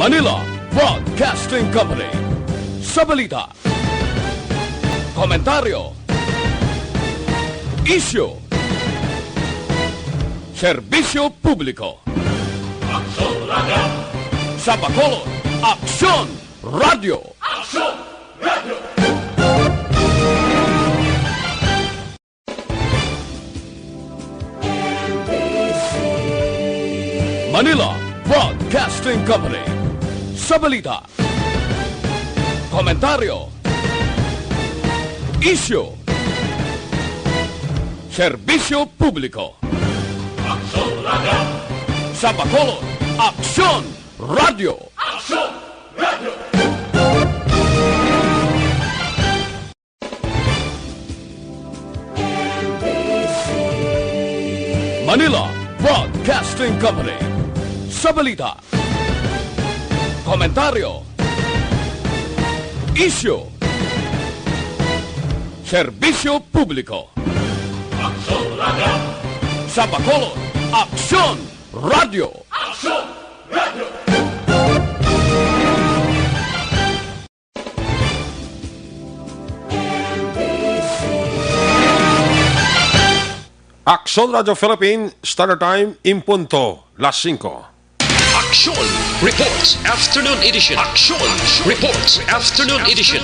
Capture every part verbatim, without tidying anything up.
Manila Broadcasting Company. Sa balita, komentaryo, isyu, serbisyo publiko. Aksyon Radio. Sa Bacolod, Aksyon Radio. Aksyon Radio. Manila Broadcasting Company. Sa balita, komentaryo, isyu, serbisyo publiko. Aksyon Radio. Sa Bacolod, Aksyon Radio. Aksyon Radio. Manila Broadcasting Company. Sa balita, komentaryo, isyu, serbisyo publiko. Aksyon Radio. Sa Bacolod, Aksyon Radio. Aksyon Radio. Aksyon Radio Philippine, Standard Time, in punto, las singko. Aksyon Reports Afternoon Edition. Aksyon Reports Afternoon Edition.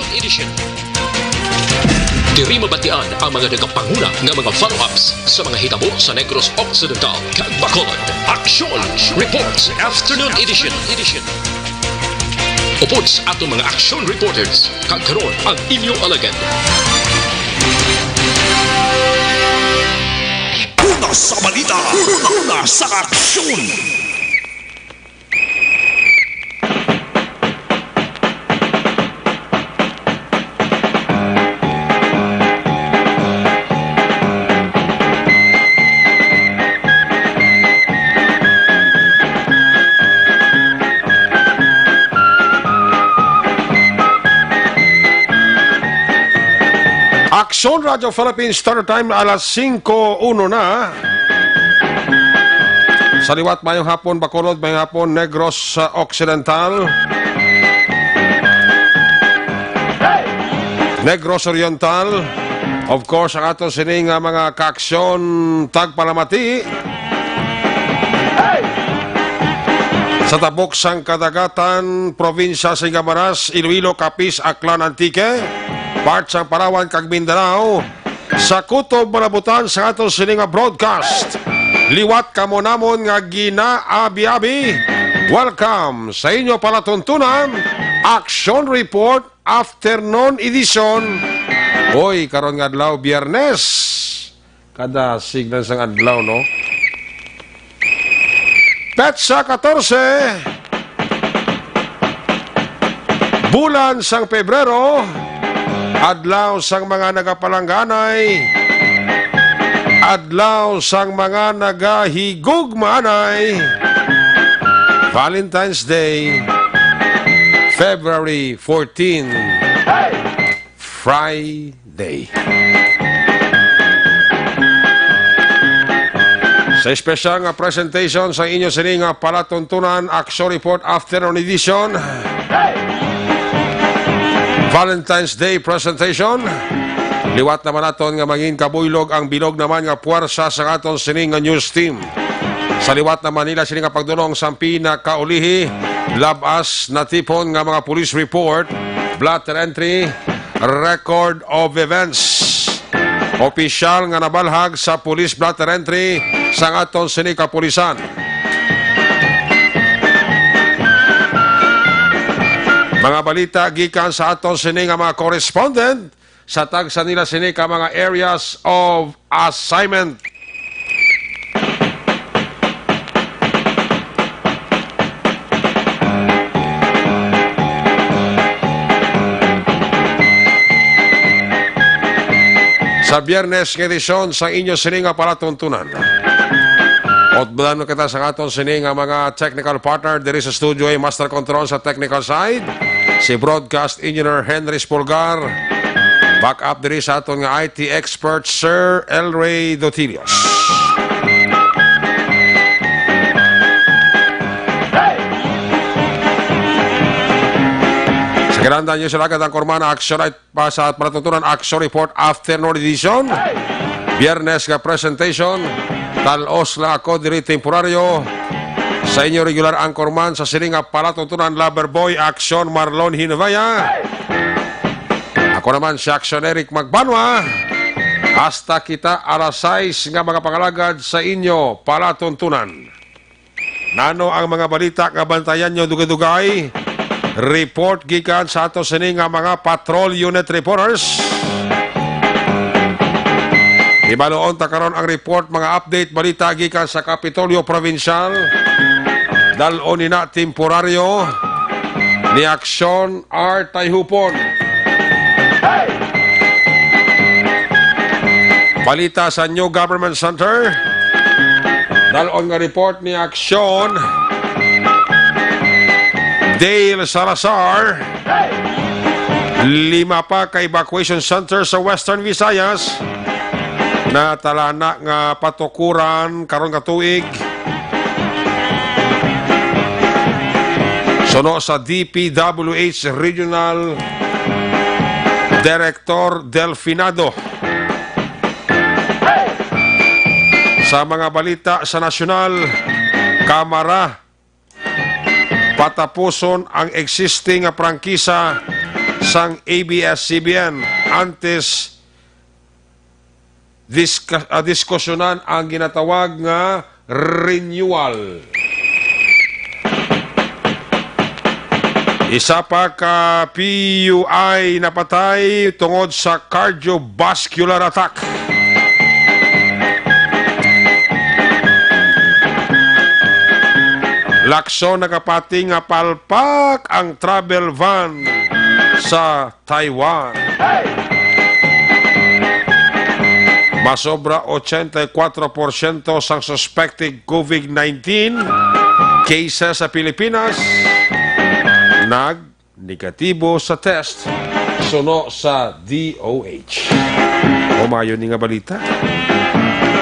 Diri mabatian ang mga nagapanguna nga mga follow-ups sa mga hitabo sa Negros Occidental kag Bacolod. Aksyon Reports Afternoon Edition. Upod sa aton mga aksyon reporters, kag karon ang inyo alagad. Una sa balita, una, una sa aksyon. Aksyon Radio Philippines, Standard Time, alas singko uno na. Sa liwat, mayong hapon, Bacolod, mayong hapon, Negros, uh, Occidental, Negros Oriental. Of course, ang aton sini nga mga kaaksyon tagpalamati. Sa tabok sang kadagatan, probinsya sing Camarines, Iloilo, Capiz, Aklan, Antique, part sang Palawan kag Mindanao, sa kutob malabutan sa aton sini nga broadcast. Liwat kamo namon nga ginaabi-abi. Welcome sa inyo palatuntunan, Action Report Afternoon Edition. Oy, karon nga adlaw, Biyernes. Kada signal sang adlaw, no? Petsa katorse, bulan sang Pebrero, adlaw sang mga nagapalangganay, adlaw sang mga nagahigugmaanay, Valentine's Day, February fourteen. Friday. Sa espesyal nga presentation sa inyo sini nga palatuntunan, Action Report Afternoon Edition, Valentine's Day Presentation. Liwat naman naton nga mangin kabuylog ang bilog naman nga puwersa sa aton sini nga news team. Sa liwat naman nila sini nga pagdulong sa pinakaulihi, lab-as natipon nga mga police report, blotter entry, record of events. Opisyal nga nabalhag sa police blotter entry sang aton sini kapulisan. Mga balita gikan sa aton sini nga mga correspondent sa tagsa nila sini ka mga areas of assignment. Sa Biyernes nga edisyon sa inyo sini nga palatuntunan, utbalan kita sa aton sini nga mga technical partner diri sa studio, ay master control sa technical side, si broadcast engineer Henry Spulgar. Back up diri sa aton nga I T expert, Sir Elray Dotilios. Kinahanglan niyo sila agad ang kurman, action ay pa sa palatuntunan, action report, afternoon edition. Biyernes nga presentation, talos lang ako diri temporaryo sa inyo regular anchorman sa sini nga palatuntunan, lover boy, action, Marlon Hinavaya. Ako naman si Action Eric Magbanwa. Hasta kita alas sais nga mga pangalagad sa inyo palatuntunan. Nano ang mga balita nga bantayan nyo dugay-dugay? Report gikan sa ato sini nga mga patrol unit reporters. Ibaluon ta karon ang report, mga update, balita gikan sa Kapitolyo Provincial. Dal-on ni na temporaryo ni Aksyon R. Tayhupon. Balita sa New Government Center. Dal-on nga report ni Aksyon Dale Salazar. Lima pa ka evacuation center sa Western Visayas na talana nga patukuran karon nga tuig. Suno sa D P W H Regional Director Delfinado. Sa mga balita sa nasyonal, Kamara, patapuson ang existing nga prangkisa sang A B S C B N antes diska-, ah, diskusyonan ang ginatawag nga renewal. Isa pa ka P U I napatay tungod sa cardiovascular attack. Lacson nagapati nga palpak ang travel van sa Taiwan. Masobra ochenta y cuatro porsyento sang suspected COVID nineteen cases sa Pilipinas nag-negatibo sa test, suno sa D O H. Umayon ni nga balita.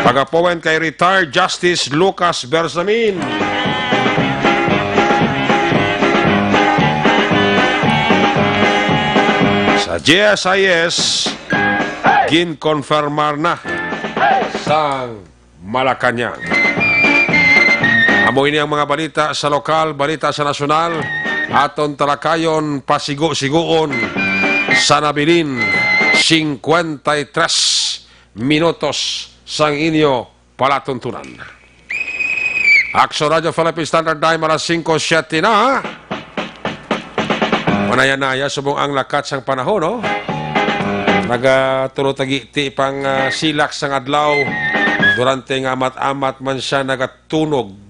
Pagapuwen kay retired Justice Lucas Bersamin. Sa G S I S, ginkonfirmar na sang Malacañang. Amo ini ang mga balita sa lokal, balita sa nasyonal. Aton talakayon, pasigo-sigoon sa nabilin, cincuenta y tres minutos sang inyo palatuntunan. Action Radio Philippine Standard Time, alas singko siete na. Manaya-naya subong ang lakat sang panahon, no? Nagatulo tagiti pang, ah, silak sang adlaw. Durante nga amat-amat man siya nagatunog.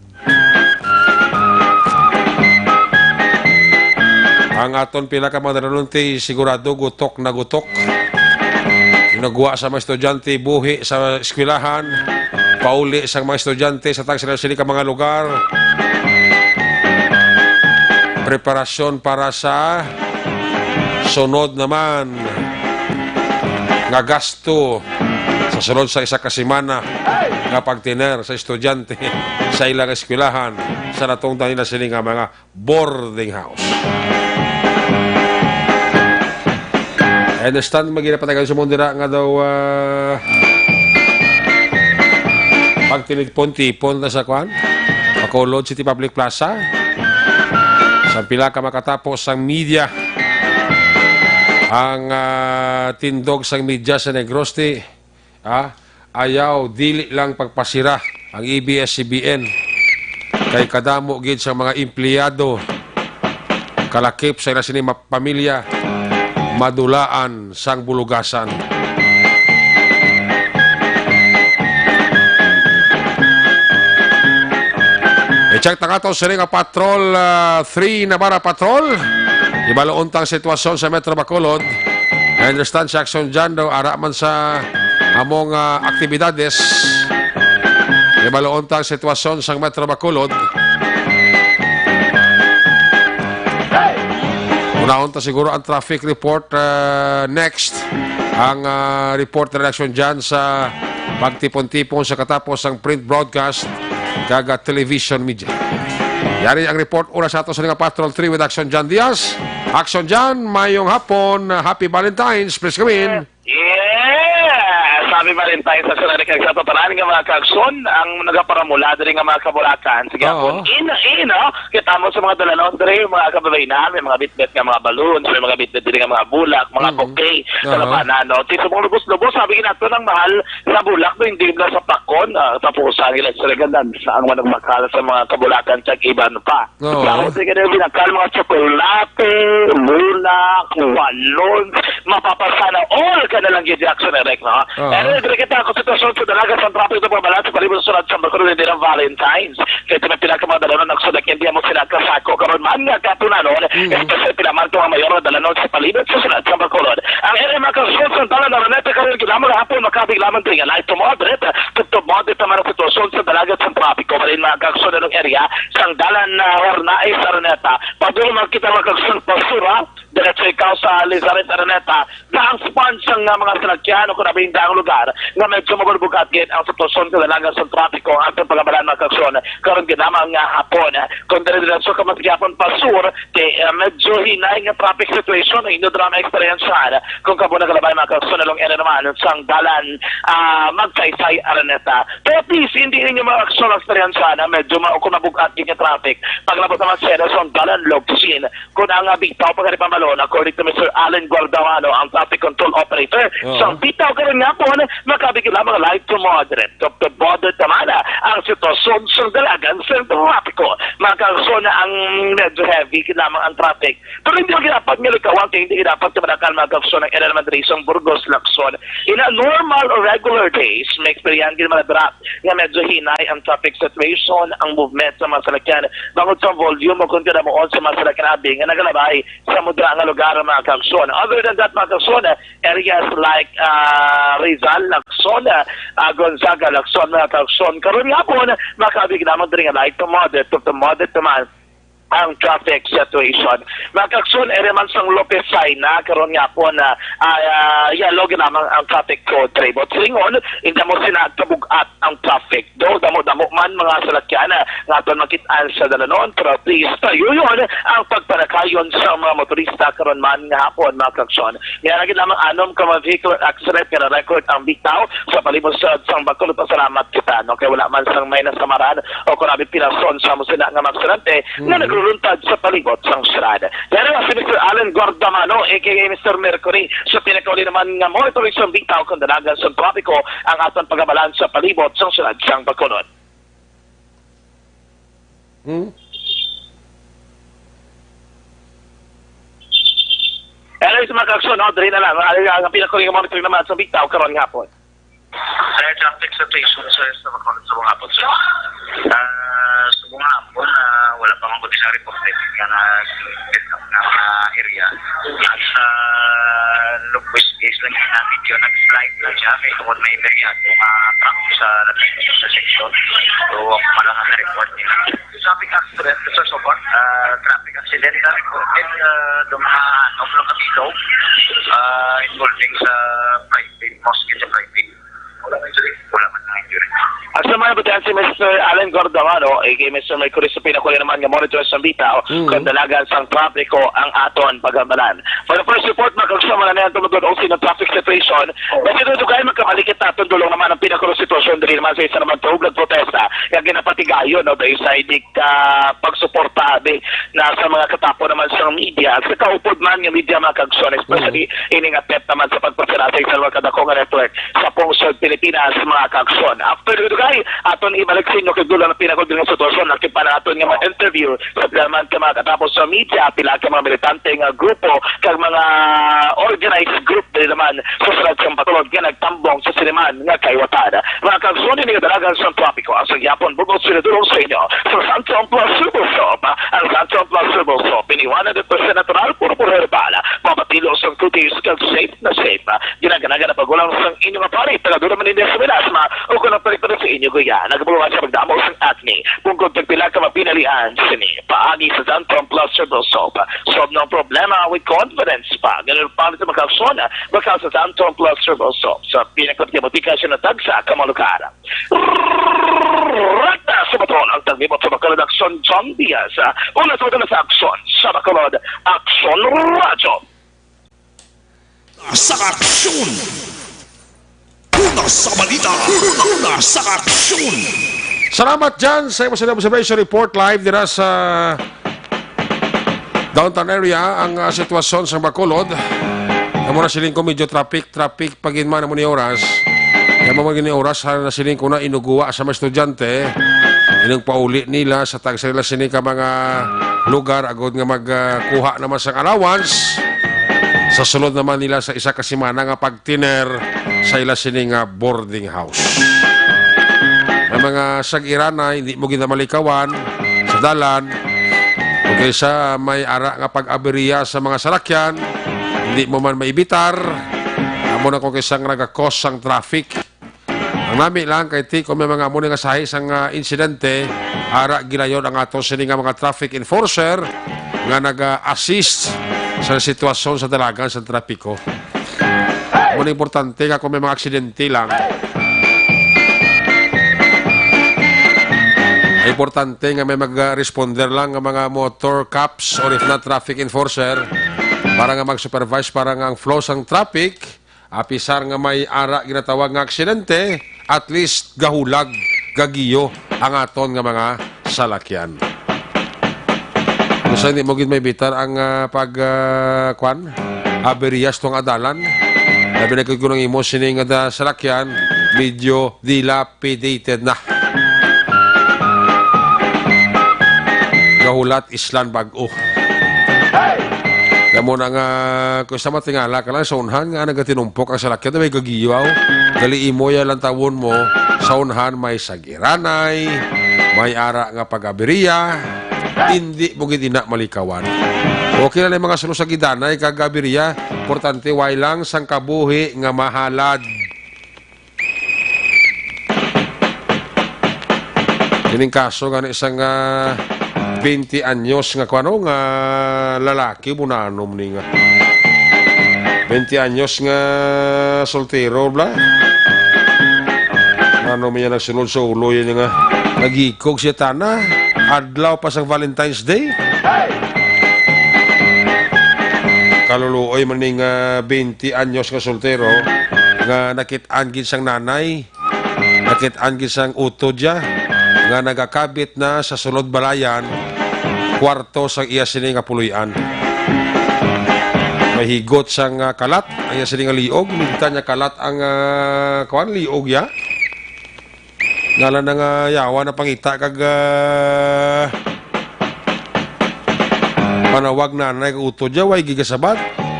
Ang aton pila ka mga dalunti, sigurado gutok na gutok. Ginagwa sa mga estudyante, buhi sa eskwelahan, pauli sa mga estudyante sa tang sila sini ka mga lugar. Preparasyon para sa sunod naman nga gasto sa sunod sa isa ka semana nga pagtiner sa estudyante sa ilang eskwelahan sa natungdan nila sini nga mga boarding house. I understand, magina patagan sa mundo na nga daw, ah, pagtinipon-tipon na sa kwan, Bacolod City Public Plaza. Sa pila ka makatapos ang media, ang, ah, tindog sang media sa Negros, ti, ah, ayaw, dili lang pagpasira ang A B S C B N. Kay kadamo gid sa mga empleyado, kalakip sa ila sini ma-, pamilya, madulaan sang bulugasan. I-check ta kato sini nga Patrol, ah, three Navarra Patrol. Ibaluon ta ang sitwasyon sa Metro Bacolod. I understand si Action John daw ara man sa among, ah, aktibidades. Ibaluon ta ang sitwasyon sa Metro Bacolod. Unahon ta siguro ang traffic report, ah, next. Ang, ah, report ni Action John sa pagtipon-tipon sa katapos ang print broadcast kag, ah, television media. Yari ang report, oras sa ato sa nga Patrol three with Action John Diaz. Action John, mayong hapon, happy Valentine's, please come in. Yes! Happy Valentine's sa sila ni kag sa tanan nga mga kagson, ang nagaparamula diri nga mga kabulakan. Sige, Oo. Hapon. In, in, oh. Kita mo sa mga dalanon diri, mga kababayan, may mga bitbit nga mga balloons, may mga bitbit diri nga mga bulak, mga Mm. bouquet, Aha. Kalabanan, no? Ti subong lubos-lubos, sabi ginato ng mahal sa bulak, no? Hindi na sa pakon, ah, tapos ang ilang sila ganda sa ang managmakal sa mga kabulakan sa iban pa. Oo. Tapos sige na yung binakal, mga tsokolate, bulak, balloons, mapapasana all ka na lang gid, Jackson Eric, no? Oo. Pero diri kita ako sa sitwasyon sa dalaga sa traffic sa pagbalat sa palibot sa sulat sa Bacolod, hindi ng Valentine's. Kaya may pila ka mga dalanon nagsulat, hindi mo sila kasako karon man nga katunanon, Mm. especially pila man to ang mayor na dalanon sa palibot sa sulat sa Bacolod. Ang area mga kasunod sa dalan na Araneta karon ginamang hapon makabig lamang diri nga light to moderate, to, to moderate naman ang sitwasyon sa dalaga sa trapiko. Malin mga kasunod ng area sang dalan na Hornais Araneta. Pag doon makita mga kasunod pasura, diretso ikaw sa Lizaret Araneta, daang sponge ang, ah, mga salakyan o kung abing daang lugar nga medyo mabalbugat gid ang sitwasyon sa dalaga sa trapiko ang atong pagabalan mga kasunod. Karon ginamang nga hapon, kung dire-diretso ka man sa gihapon pa sur, kay, ah, medyo hinay nga traffic situation ang inyo drama eksperyensyahan. Kung kamo nagalabay mga kasunod, along area naman sang dalan, ah, Magsaysay Araneta. Pero please, hindi ninyo mga kasunod eksperyensyahan na medyo ma-, kung mabugat gid nga traffic. Paglabot naman sa area sang dalan Locsin, kung ang, ah, bitaw pa kani pamalon, according to Mister Allen Guardamano, ang traffic control operator Oo. sa bitaw karon nga hapon, makabigay lamang light to moderate. Top to bottom naman, ah, ang sitwasyon sa dalagan sa trapiko. Mga kasunod, ang medyo heavy lamang ang traffic. Pero hindi mo dapat nga likawan kay hindi dapat ka manakal mga kasunod ng Elementary sa Burgos, Lacson. In a normal or regular days, may experience gid mga drop nga medyo hinay ang traffic situation, ang movement sa mga salakyan. Bangod sa volume o kung kadamuon sa mga salakyan abi nga nagalabay sa mudra nga lugar, mga kasunod. Other than that, mga kasunod, areas like, ah, Rizal, Lacson, ah, ah, Gonzaga, Lacson, mga kasunod. Karon nga po, makabig naman diri nga light to moderate, to moderate naman ang traffic situation. Mga kasunod, area man sang Lopez Saina, karon nga po na, ah, ah, yellow lamang ang traffic code. Tribot Silingon, hindi mo sina kabugat ang traffic. Though damo-damo man mga salakyan, ah, nga aton makit-an sa dalanon, pero please, tayo yun ang pagpanakayon sa mga motorista karon man nga hapon, mga kasunod. May aragid lamang anom ka mga vehicular accident nga na-record ang bitaw sa palimusod sang Bacolod. Pasalamat kita, no? Kay wala man sang may nasamaran o kung abi pinason sa mo sila nga mga aksidente nga Mm. nagluluntad sa palibot sang syudad. Pero si Mister Allen Guardamano, A K A Mister Mercury, sa pinakauli naman nga monitoring sang bitaw kung dalagan sa trapiko ang aton pagabalan sa palibot sang syudad sang Bacolod. Hmm? Pero sa mga kasunod, no, diri na lang. Ang, ang pinakauli nga monitoring naman sa bitaw karon nga hapon. Sa traffic situation, sir, sa mga, sa mga hapon, sir. Ah, sa mga hapon, ah, wala pa man ko sa report, eh, nga na, pick up na mga area. At sa Lubis case lang na medyo nag-slide lang siya, kay tungod may area, yung mga truck sa, sa section. So, ako pa lang ang report nila. Traffic accident, sir, so far. Ah, traffic accident na reported, ah, dumahan, o, lang kapito, ah, involving sa private, mostly sa private. Wala man injury. Wala man ang injury. At sa mga butihan si Mister Allen Guardamano, A K A Mister Mercury, sa pinakuli naman nga monitor sa bitaw, Mm. kung dalagan sang trapiko ang aton paghambalan. For the first report, mga kagsama na natin tumutulong sa traffic situation. Kasi ito kayo magkamalikit natin, dulong naman ang pinakuro sitwasyon diri naman sa isa naman tublag protesta. Kaya ginapatigayon, no, dahil sa hindi ka pagsuporta, abi, na sa mga katapo naman sa media, sa kaupod man nga media, mga kagsyon, especially Mm. ining attempt naman sa pagpasira sa isang mga kadako nga network sa pungsod Pilipinas, mga kagsyon. After dugay, aton ibalik sa inyo kay dulo na pinagod nga sitwasyon, nakita na aton nga mga interview sa pila man ka mga katapo sa media, pila ka mga militante nga grupo, kag mga organized group diri naman sa Sarad sa Bacolod nga nagtambong sa siniman nga kaiwatan. Mga kagsyon, ini nga dalagan sa trapiko ang sa gyapon bugos sinadulong sa inyo sa Santo Plus Herbal Soap. Ang Santo Plus Herbal Soap, ini one hundred percent natural, puro, puro herbal. Mapatilo sa kutis kag safe na safe. Naganaga na pagulang sang inyo nga pari, taga dura man ninyo sa Minasma, o kung ang pari-pari sa inyo guya, nagabuluhan sa pagdamo sang acne, pungkod kag pila ka mapinalian sini. Paagi sa Xanthone Plus Herbal Soap, solve na ang problema with confidence pa. Ganun pa sa mga aksyon, bakal sa Xanthone Plus Herbal Soap, sa pinakapagkamatika siya na tagsa ka mga lugar. Rata sa Baton, ang taglibot sa Bacolod Aksyon, John Diaz. Una sa Bacolod sa Aksyon, sa Bacolod Aksyon Radio. Sa aksyon! Una sa balita! Una sa aksyon! Salamat dyan sa imo sa observation report live dira sa downtown area. Ang, ah, sitwasyon sa Bacolod, amo na siling ko, medyo traffic, traffic pagin man amo ni oras. Kaya mo magini oras, ha, na siling ko na inuguwa sa mga estudyante. Inang pauli nila sa tagsa nila sini ka mga lugar agod nga magkuha naman sang allowance. Sa sulod naman nila sa isa ka semana nga pagtiner sa ila sini nga boarding house. Ang mga sagiranay, hindi mo ginamalikawan sa dalan. Kung kaysa may ara nga pag-aberiya sa mga salakyan, hindi mo man maibitar. Amo na kung kaysa nga nagakos ang traffic. Ang nami lang kay ti kung may mga amo ni nga sahi sang, ah, insidente, ara gilayon ang ato sini nga mga traffic enforcer nga naga-assist sa sitwasyon sa dalagan sa trapiko. Amo ni importante nga kung may mga aksidente lang, importante nga may mag-responder lang nga mga motor cops or if not traffic enforcer para nga mag-supervise para nga ang flow sang traffic. Apisar nga may ara ginatawag nga aksidente, at least gahulag, gagiyo ang aton nga mga salakyan. Kung sa hindi mo gid may bitar ang, ah, pag, ah, kwan, aberiyas tong adalan, labi na gid kung ang imo sining nga salakyan, medyo dilapidated na. Gahulat, islan, bag-o. Kamo na nga, kung sa matingala ka lang sa unhan nga nagatinumpok ang salakyan, may gagiyaw. Gali imo ya lang tawon mo, sa unhan may sagiranay, may ara nga pag-abiriya, hindi mo gid ina malikawan. Okay na lang mga sulo sa gidanay kag abiriya, importante way lang sang kabuhi nga mahalad. Kining kaso nga ni isang, ah, twenty anyos nga kuano nga lalaki mo nanom ni nga twenty anyos nga soltero bla. Ano man yan nagsulod sa ulo yun nga nagikog siya tana adlaw pa sa Valentine's Day. Kaluluoy man ning, ah, twenty anyos nga soltero nga nakit-an gid sang nanay, nakit-an gid sang utod ya nga nagakabit na sa sulod balayan kwarto sang iya sini nga puloy-an. May higot sang, ah, kalat ang iya sini nga liog, minta niya kalat ang, ah, kuan, liog ya. Ngalan na nga yawa na pangita kag, ah, panawag nanay kag utod ya, way gigasabat.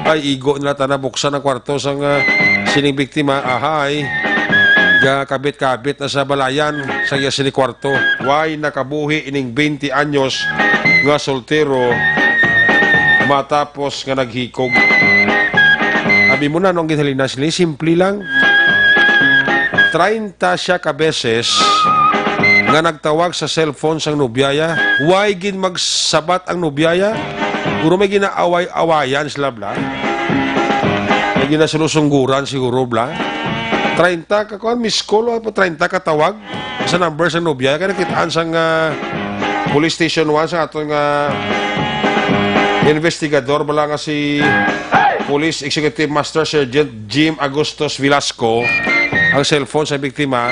Ay, igo nila tana buksan ang kwarto sang, ah, sining biktima. Ahay, gakabit-kabit na sa balayan sa iya sini kwarto. Way nakabuhi ining twenty anyos nga soltero matapos nga naghikog. Abi mo na, no, ang ginhalinan sila, simple lang. Treinta siya ka beses nga nagtawag sa cellphone sang nobyaya. Way gid magsabat ang nobyaya. Puro may ginaaway-awayan sila, bla. May ginasulosungguran siguro, bla. Treinta ka, kuwan, miss call, o treinta ka tawag sa number sang nobya. Kaya nakitaan sang, ah, Police Station one sa aton nga investigador, bala nga si Police Executive Master Sergeant Jim Agustus Velasco, ang cellphone sa biktima,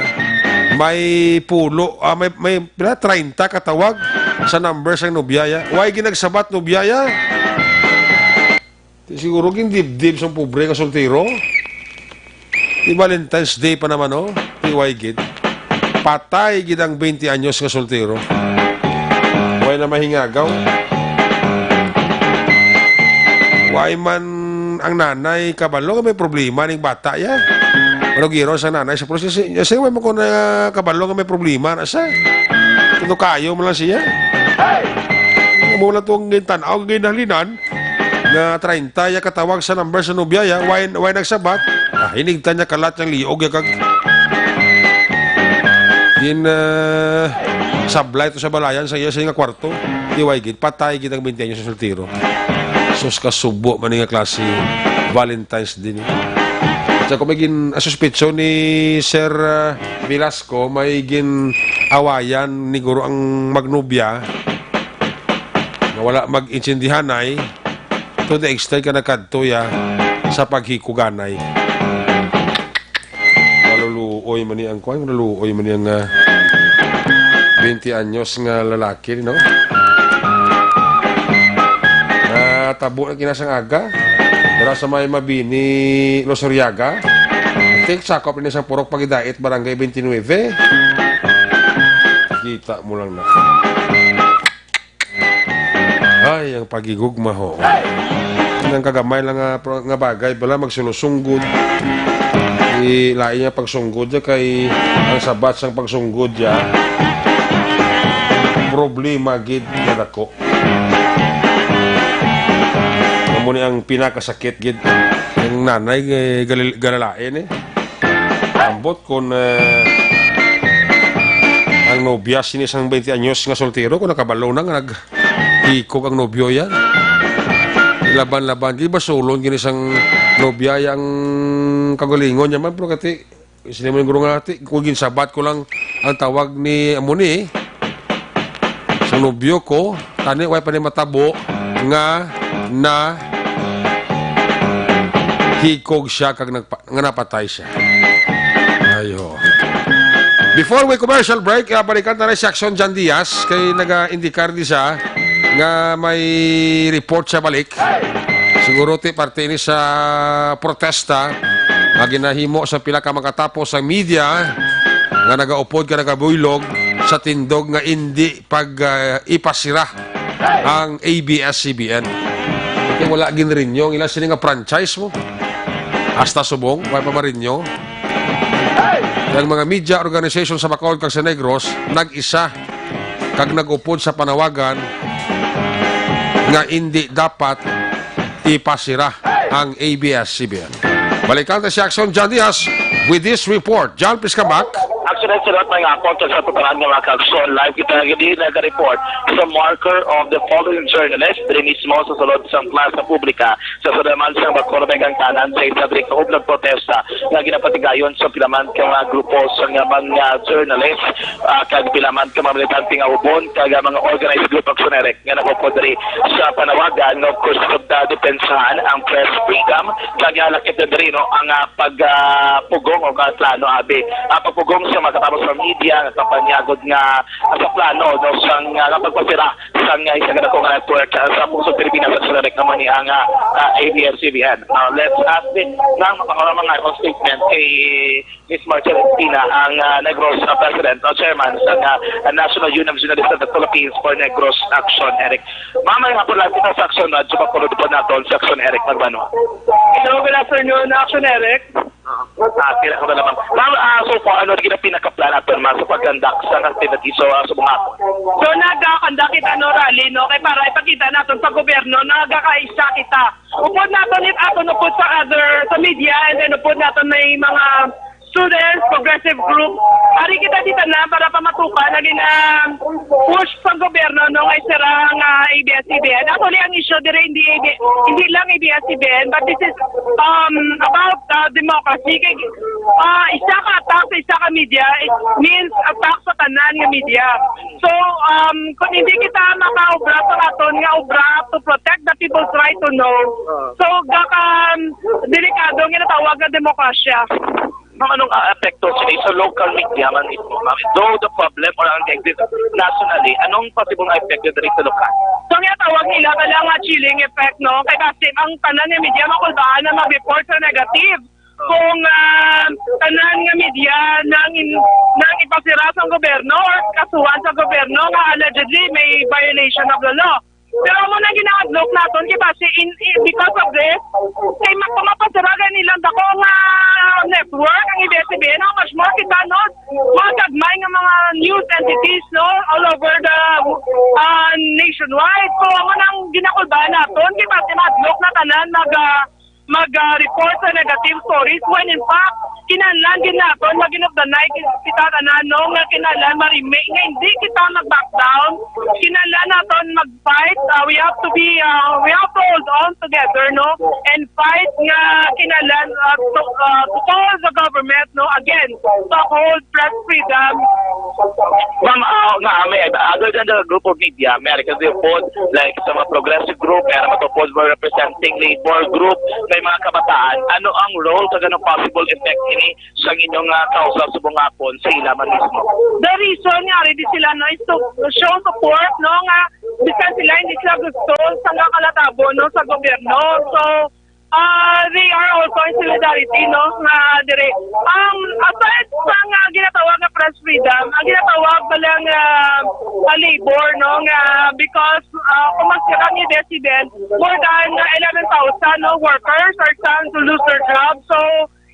may pulo, ah, may, may, pila, treinta ka tawag sa number sang nobya, ya. Way ginagsabat nobya, ya? Di siguro gindibdib sang pobre nga soltero. Di Valentine's Day pa naman, oh. Di way gid. Patay gid ang twenty anyos nga soltero. Way na mahingagaw. Way man ang nanay kabalo nga may problema ning bata, ya. Ano giro sa nanay sa pulis? Kasi, kasi way mo ko na kabalo nga may problema na siya. Tuto kayo mo lang siya. Mo lang itong gintan-aw, ginhalinan. nga treinta ya katawag sa number sa nobya ya. Why, why nagsabat? Ah, hinigtan niya kalat yang liog ya kag gin, ah, sablay to sa balayan sa iya sa nga kwarto. Di way gid, patay gid ang twenty anyos sa soltero. Sus, kasubo man ni nga klase Valentine's din. Sa kung may gin, ah, suspitso ni Sir, ah, Velasco, may gin awayan ni guro ang magnobya nga wala mag-intindihanay to the extent ka nagkadto ya sa paghikuganay. Naluluoy man ni ang kwan, naluluoy man ni ang, ah, twenty anyos nga lalaki, no? Natabo na kinasang aga. Dara sa may Mabini, Losuriaga. Tik, sakop ni sang Purok Pagidait, Barangay twenty-nine. Kita mo lang na. Ay, ang pagigugma ho. Ang kagamay lang nga, nga bagay, bala magsulosunggod. Ilain niya pagsunggod niya kay ang sabat sang pagsunggod niya. Problema gid nga dako. Amo ni ang pinakasakit gid. Ang nanay, eh, galil-, galalain, eh. Ambot kon, eh, ang nobya sini sang twenty anyos nga soltero, kon nakabalo na nga naghikog ang nobyo yan. Laban-laban, di ba sulon gini sang nobya yang kagalingon niya man, pero kati, sini mo yung guro nga, ti, kung ginsabat ko lang ang tawag ni amo ni, sa nobyo ko, tani, way pa ni matabo nga na hikog siya kag nagpa-, nga napatay siya. Ayo. Before we commercial break, ah, balikan ta na si Action John Diaz kay naga-indikar di siya nga may report siya balik. Siguro ti parte ni sa protesta nga ginahimo sa pila ka makatapo sa media nga nagaupod ka nagabuylog sa tindog nga indi pag, ah, ipasira ang A B S C B N. Kay wala ginrinyo ang ila sini nga franchise mo. Hasta subong, wala pa marinyo. Ang mga media organization sa Bacolod kag sa Negros nag-isa kag nag-upod sa panawagan nga indi dapat ipasira ang A B S C B N. Balikan ta si Action John Diaz with this report. John, please come back. Actually, sa lahat ng ako, sa putaran nga mga kaagsoon, live kita nga di nag-report sa marker of the fallen journalist, diri mismo sa sulod sang Plaza Publica, sa sulaman sang Bacolod kag Tanan, sa isa diri ka ublag protesta nga ginapatigayon sa pilaman ka mga grupo sa nga mga journalist, ah, kag pilaman ka mga militante nga ubon, kag ang mga organized group, Action Eric, nga nagupod diri sa panawagan, of course, pagdepensahan ang press freedom, kag, ah, lakip na diri, no, ang, ah, pag, ah, pugong o ka plano, abi, ah, pagpugong sa mga katapos sa media nga kapanyagod nga, ah, sa plano, no, sang, ah, pagpasira sang, ah, isa ka dako nga network, ah, sa pungsod Pilipinas, sa direct naman ni ang, ah, ah, A B S C B N. Ah, let's ask this ng mga, mga statement kay Miss Marcel Espina, ang, ah, Negros, ah, President o Chairman sa, ah, National Union of Journalists of the Philippines for Negros Action, Eric. Ma'am, may hapon lang kita sa Action Radyo, papulod po naton sa Action, Eric Magbanwa. Hello, good afternoon, Action Eric. Ah, pila ka ba naman? Ma'am, ah, so far, ano rin ang pinakaplan naton, ma'am, sa pagkandak sa activities, so, ah, sa mga hapon? So, nagakanda kita, no, rally, no, kay para ipakita naton sa gobyerno na nagakaisa kita. Upod naton it aton upod sa other, sa media, and then upod naton may mga students, progressive group. Ari kita dito na para pamatukan na gina-push sa gobyerno, no, nga isira ang, ah, A B S C B N. Actually, ang issue dire hindi A B, hindi lang A B S C B N, but this is, um, about, uh, democracy. Kay, uh, isa ka attack sa isa ka media, it means attack sa tanan nga media. So, um, kung hindi kita makaobra sa aton nga obra to protect the people's right to know, so, gaka, um, delikado nga natawag nga demokrasya. Ma'am, anong, ah, epekto sini sa local media man mismo, ma'am? Though the problem or ang exist nationally, anong possible nga epekto diri sa lokal? So, nga tawag nila ka lang nga chilling effect, no? Kay basi ang tanan nga media makulbaan na mag-report sa negative. Kung, ah, tanan nga media nang in-, nang ipasira sa gobyerno or kasuhan sa gobyerno nga allegedly may violation of the law. Pero amo na gina-adlock naton, kay basi in, in, because of this, kay ma-, kung mapasira gani lang dako nga network ang A B S C B N, how much more kita, no? Mga gagmay nga mga news entities, no? All over the, ah, nationwide. So, amo nang ginakulbaan naton kay basi mahadlok na tanan mag, ah, mag, ah, report sa negative stories, when in fact kinahanglan gid naton maginugdanay kita tanan, no, nga kinahanglan ma-remain, nga hindi kita mag-back down. Kinahanglan naton mag-fight. Uh, we have to be, uh, we have to hold on together, no, and fight nga kinahanglan, uh, to, uh, to call the government, no, again, to uphold press freedom. Ma'am, ah, nga, may, other than the group of media, may ari ka sa upod, like, sa mga progressive group, may ara matupod, mga representing labor group, may mga kabataan. Ano ang role sa ganong possible effect ini sa inyong, ah, kausa subong hapon sa ila man mismo? The reason nga ready sila, no, is to show support, no, nga bisan sila hindi sila gusto sa nga kalatabo, no, sa gobyerno. So, ah, they are also in solidarity, no, nga dire. Um, aside sa nga ginatawag nga press freedom, ang ginatawag ba lang, ah, ah, labor, no, nga because, ah, kung magsira ni Desiben, more than, ah, eleven thousand, no, workers are trying to lose their jobs. So,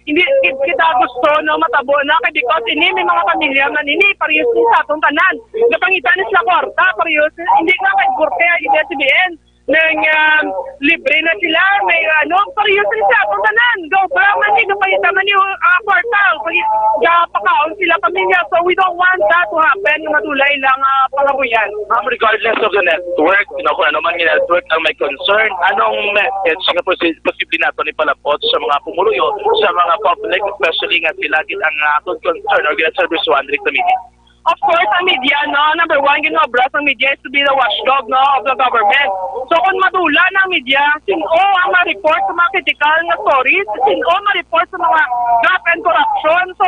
hindi kit-, kita gusto, no, matabo na kay because ini may mga pamilya man ini, parehas ni sa atong tanan. Napangita ni sila kwarta, parehas, hindi nga kay Korte, ay S B N, nang, um, libre na sila, may ano, parehas ni sa atong tanan. Gaobra man ni, gapangita man ni, ah, kwarta, pag-, gapakaon sila pamilya. So we don't want that to happen, nga madulay lang, ah, pangabuyan. Ma'am, regardless of the network, you know, kung ano man nga network ang may concern, anong message nga posi-, posible naton ipalabot sa mga pumuluyo, sa mga public, especially nga sila gid ang, ah, atong concern or ginaservisyohan diri sa media? Of course, ang media, no, number one, ginobra sang media is to be the watchdog, no, of the government. So, kung madula na ang media, sin-o ang ma-report sa mga critical nga stories? Sin-o ma-report sa mga graft and corruption? So,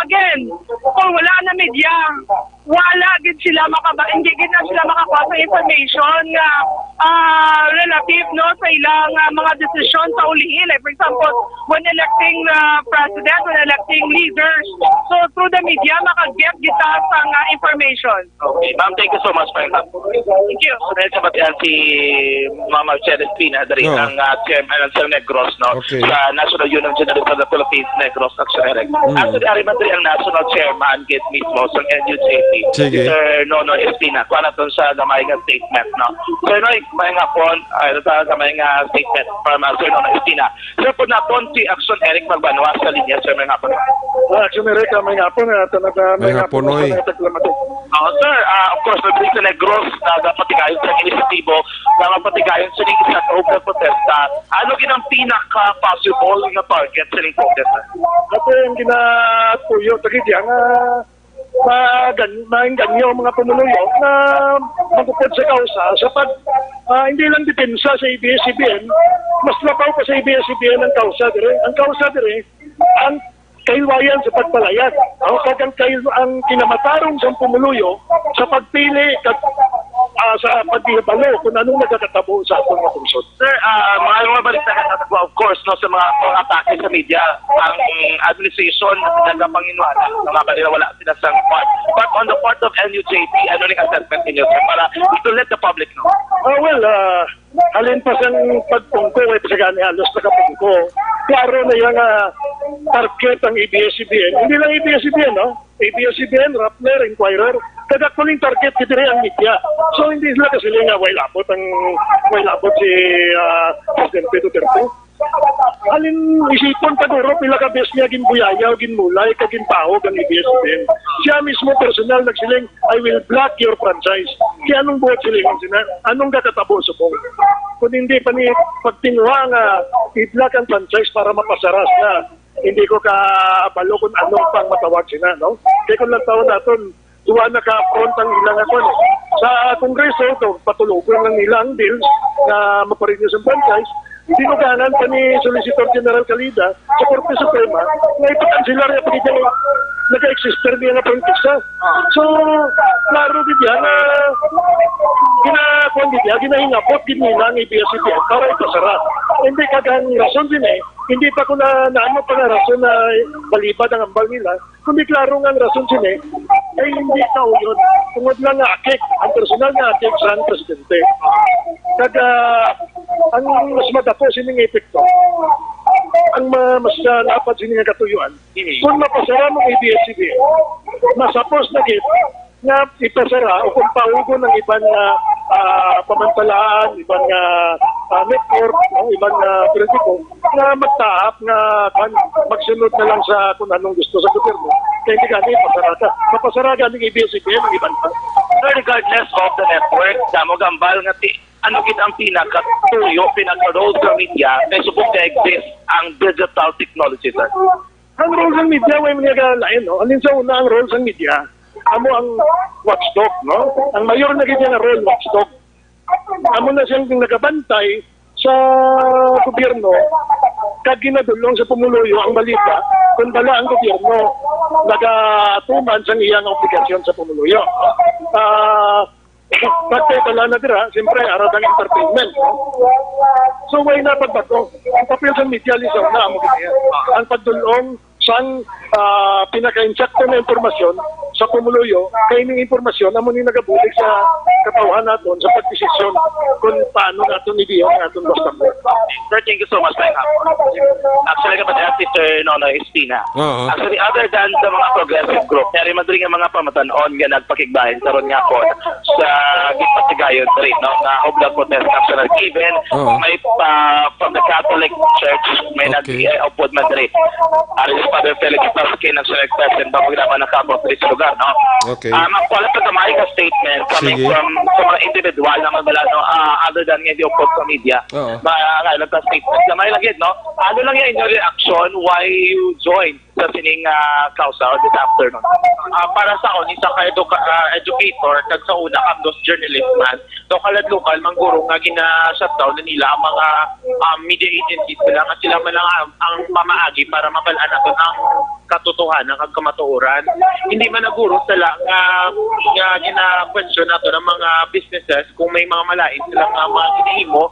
again, kung wala na media, wala gid sila makaba-, hindi gid na sila makakuha sa information nga, ah, relative, no, sa ilang, ah, mga desisyon sa ulihi. Like, for example, when electing, ah, president, when electing leaders. So, through the media, makaget kita sa nga information. Okay, ma'am, thank you so much for your time. Thank you. So, dahil sa batian si Ma'am Michelle Espina, dali No. ang, ah, chairman ng Negros, no? Okay. Sa National Union of Journalists of the Philippines, Negros, Action Direct. Mm. Actually, ari man diri ang national chairman gid mismo sa N U J P, Sige. Sir Nonoy Espina. Kuha naton sa gamay nga statement, no? Sir Noy, may nga pon, ay, sa gamay nga statement from, uh, Sir Nonoy Espina. Sir, po naton si Action Eric Magbanwa sa linya, sir, may nga pon. Ah, Action Eric, ah, may nga pon, ah, tanag, ah, may May nga nga pon, pon, oy. Sa mga taglamatay. Oo, sir. Ah, of course, mabilis sa Negros, nagapatigayon sa inisyatibo, nagapatigayon sa ning isa ka ug nagprotesta. Ano gid ang pinaka-possible nga target sa ning protesta? Ato yung ginatuyo, tagi diya nga magan-, maengganyo ang mga pumuluyo na magupod sa kausa sa pag, ah, hindi lang depensa sa A B S C B N, mas labaw pa sa A B S C B N ang kausa dire. Ang kausa dire, ang kahilwayan sa pagpalayag. Ang kag ang kahil-, ang kinamatarong sa pumuluyo sa pagpili kag, ah, sa paghibalo kung anong nagakatabo sa atong mga pungsod. Sir, ah, mga, mga balita nga nagwa, of course, no, sa mga, mga atake sa media, ang administration nagapanginwala nga mga kanila wala sila sa part. But on the part of N U J P, ano ning assessment ninyo, sir, para to let the public know? Ah, well, ah, halin pa sang pagpungko, eh, pa sa gani halos nakapungko. Klaro na yan nga target ang A B S C B N. Hindi lang A B S C B N, no? A B S C B N, Rappler, Inquirer, kag actually target gid diri ang media. So, hindi sila kasiling nga way labot ang, way labot si, ah, Presidente Duterte. Halin isipon pa duro, pila ka beses niya ginbuyaya o ginmulay kag ginpahog ang A B S C B N. Siya mismo personal nagsiling, "I will block your franchise." Kaya anong buhat silingon sina? Anong gakatabo subong? Kung hindi pa ni pagtinguha nga i-block ang franchise para mapasara sila, hindi ko kabalo kung ano pang matawag sina, no? Kaya kung lang tawon naton, duwa na ka front ang ilang ako, no? Sa Kongreso, to, patulogon lang nila ang bills na maparenew sa franchise. Hindi ko kahanan pa ni Solicitor General Calida sa Korte Suprema nga ipakansilar niya pag ito nag-exist pero niya na prangkisa. So, klaro gid yan na ginakuan gid yan, ginahingapot gid nila ang A B S C B N para ipasara. Hindi kagang rason din eh, hindi pa ko na naano pa nga rason na balibad ang ambal nila, kundi klaro nga ang rason sini ay hindi kauyon tungod lang nga akik, ang personal nga akik sa presidente. Kag, ah, ang mas madako sini nga epekto, ang ma-, mas, ah, lapad sini nga katuyuan, Mhm. kung mapasara mo ang A B S C B N, masapos na gid nga ipasara o kung paugon ang iban nga ah, pamantalaan, iban nga, ah, network, no, iban nga politiko, nga magtaap nga, kwan, magsunod na lang sa kung anong gusto sa gobyerno. Kaya hindi gani, pasarada. Mapasarada ang A B S C B N, ang iban pa. Sir, regardless of the network, damo gambal nga ti-, ano gid ang pinakatuyo, pinaka-role sa media, kay subok ka-exist ang digital technology, sir? Ang role sang media, way man niya lain, no? Alin sa una ang role sang media, amo ang watchdog, no? Ang mayor na gid nga role, watchdog. Amo na siyang nagabantay sa gobyerno, kag ginadulong sa pumuluyo ang balita kung bala ang gobyerno nagatuman sang iyang obligasyon sa pumuluyo. Ah, pagkatala na dira, siyempre, ara ang entertainment, no? So, way na pagbago. Ang papel sa media, lisaw na, amo gid yan. Ang pagdulong sang, ah, pinaka-insakto na impormasyon sa pumuluyo, kay ning impormasyon amo ni nagabulig sa katawhan naton sa pagdesisyon kung paano naton ibiyong ang aton basta. Sir, thank you so much, Sir. Actually, kapatid, Teacher Nonoy Espina. Oo. Actually, other than sa mga progressive group, yari man diri nga mga pamatan-on nga nagpakigbahin karon nga po sa gipatigayon diri, no, nga Hublag Protest Action, even Oo. may pa, from the Catholic Church, may Okay. nag-, eh, upod man diri. Ari si Father Felix Pasquin, ang siya nag-present ba, kung dapat nakabot diri sa lugar, no? Okay. Ah, magpala sa gamay ka statement coming Sige. from sa mga individual na magdala, no? Ah, other than nga di upod sa media. Oo. Mga, ano, ka statement. Gamay lang yun, no? Ano lang yung inyo reaction? Why you join sa sining, ah, kausa or this afternoon? Ah, para sa akon, isa ka educa-, ah, educator, kag sa una, kag dos journalist man. So, kalad lokal, mangguro nga gina-shutdown na nila ang mga, ah, media agencies nila, nga sila man ang, ang pamaagi para mabalaan naton ang katotohanan kag kamatuoran. Hindi man naguro sila nga, nga gina-question naton ang mga businesses kung may mga malain sila nga mga ginahimo.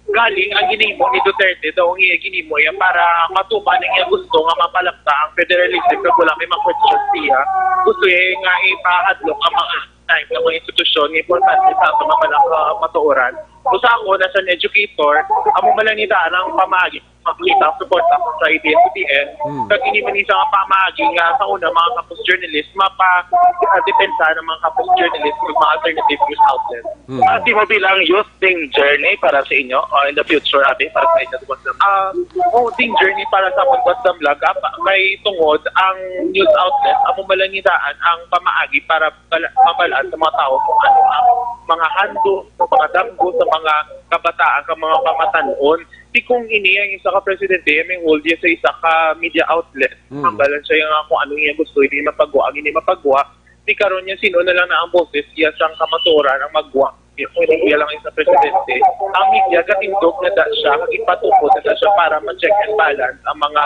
Galing ang ginahimo ni Duterte daw ang iya ginimo iya para matuman ang iya gusto nga mapalapta ang federalism kag wala may ma-question siya. Gusto iya nga ipahadlok ang mga time nga mga institusyon nga importante sa ato nga mga, ah, matuoran. Usa ako na sa educator, amo man lang ni daan ang pamaagi, makita ang suporta sa A B S C B N. Hmm. Kag ini man isa nga pamaagi nga sa una mga campus journalist, mapa, ah, depensa ng mga campus journalist ug mga alternative news outlets. Hmm. Ah, di mo bilang youth, danger ni para sa inyo, o in the future, abi, para sa inyo, Boss Dam? Ah, oh, danger ni para sa akong Boss Dam Lag, ah, pa-, kay tungod ang news outlet, amo man lang ni daan ang pamaagi para bala-, mabalaan sa mga tao kung ano ang mga handom, sa mga damgo, sa mga kabataan, sa mga pamatan-on. Di kung ini ang isa ka presidente, may hold niya sa isa ka media outlet. Hmm. Ang balan siya nga kung ano niya gusto, hindi mapagwa, ang hindi mapagwa. Di karon niya, sino na lang na ang boses, iya sang kamatuoran ang magwa. Kung hindi iya lang isa presidente, ang media gatindog na da siya, kag ipatukod na da siya para ma-check and balance ang mga,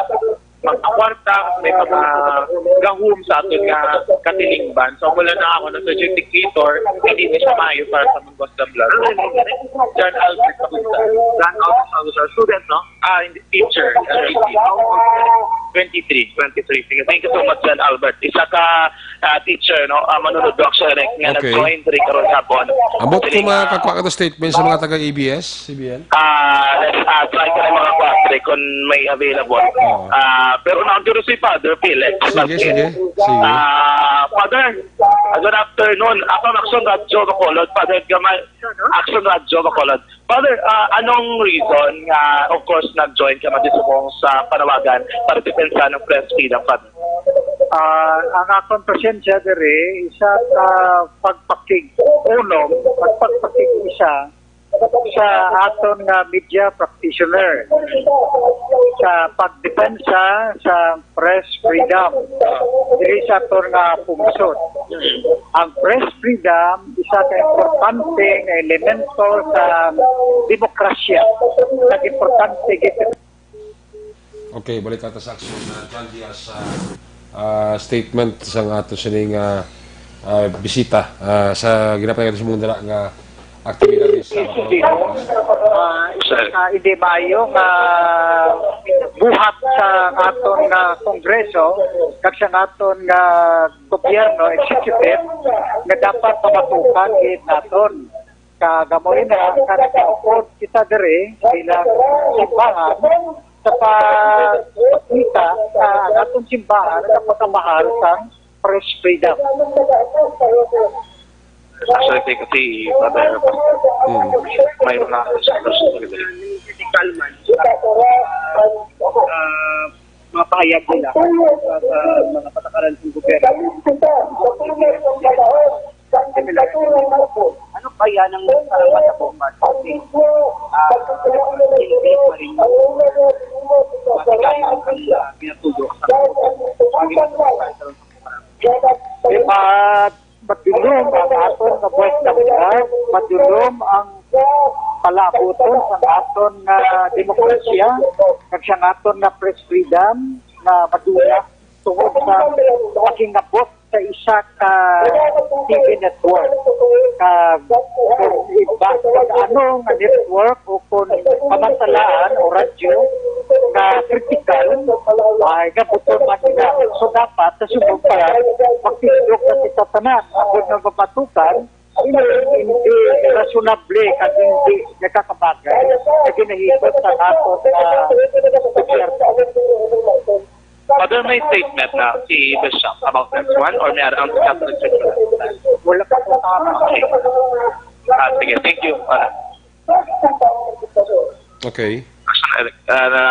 mga kwarta, may mga gahom sa aton nga katilingban. So, mula na ako na sa educator, hindi na siya maayo para sa mga Boss Dam Lag. John Albert Pagunsa. John Albert Pagunsa, student, no? Ah, hindi, teacher, L P T. Twenty-three. Twenty-three. Sige, thank you so much, John Albert. Isa ka, ah, teacher, no? Ah, manunod, Doc Sherek, nga Okay. nag-join diri karon hapon. Ambot Sini ko nga makakwa ka to statement sa mga taga A B S C B N? Ah, let's, ah, try ko na mga kuwatre kung may available. Oo. Ah, pero na, dito si Father Felix. Sige, sige, sige. Ah, Father, ah, good afternoon. Ako, Action Radyo Bacolod. Father Gamal, Action Radyo Bacolod. Father, ah, anong reason nga, of course, nag-join ka man subong sa panawagan para depensa ng press freedom, Father? Ah, ang akon presensya diri, isa ka pagpakig-unom, pagpakig-isa sa aton nga media practitioner sa pagdepensa sa press freedom diri sa aton nga pungsod. Ang press freedom, isa ka importante nga elemento sa demokrasya. Kag importante gid Okay, balik ta sa Action, ah, John Diaz, ah, ah, statement sang ato sining, ah, ah, bisita, ah, sa ginapatay sa mundara nga aktibidades sa Bacolod. Ah, isa ka hindi maayo nga buhat sa aton nga Kongreso kag sa aton nga gobyerno, executive, nga dapat pamatukan gid naton. Kag amo ina nga nakaupod kita diri bilang simbahan sa pagkita sa ang atong simbahan sa pagkamahal sa press freedom. Actually, kasi, Father, Mm. may mga Critical man. Ah, mga pahayag nila sa, sa mga patakaran ng gobyerno. Ano ba yan ang salamat sa bomba? Ah, hindi pa rin matigas ang, ah, pinatuyo sa mga ginagawa sa At madulom ang aton nga buhay sa lugar, madulom ang palabuton sa aton nga demokrasya, kag sa aton nga press freedom nga madula tungod sa pakingabot sa isa ka T V network. Kag kung iba, kung ano nga network o kung pamantalaan o radyo nga kritikal, ay nga buton man nila. So, dapat sa sunod pa, magtindog na kita tanan. Ako nga mapatukan, hindi rasyonable kag hindi nakakabagay sa ginahibot sa aton nga gobyerno. Father, may statement na si Bishop about this one, or may add-on sa Catholic Church? Wala pa po sa amin. Okay. Ah, sige, thank you, Father. Okay. Ah, na,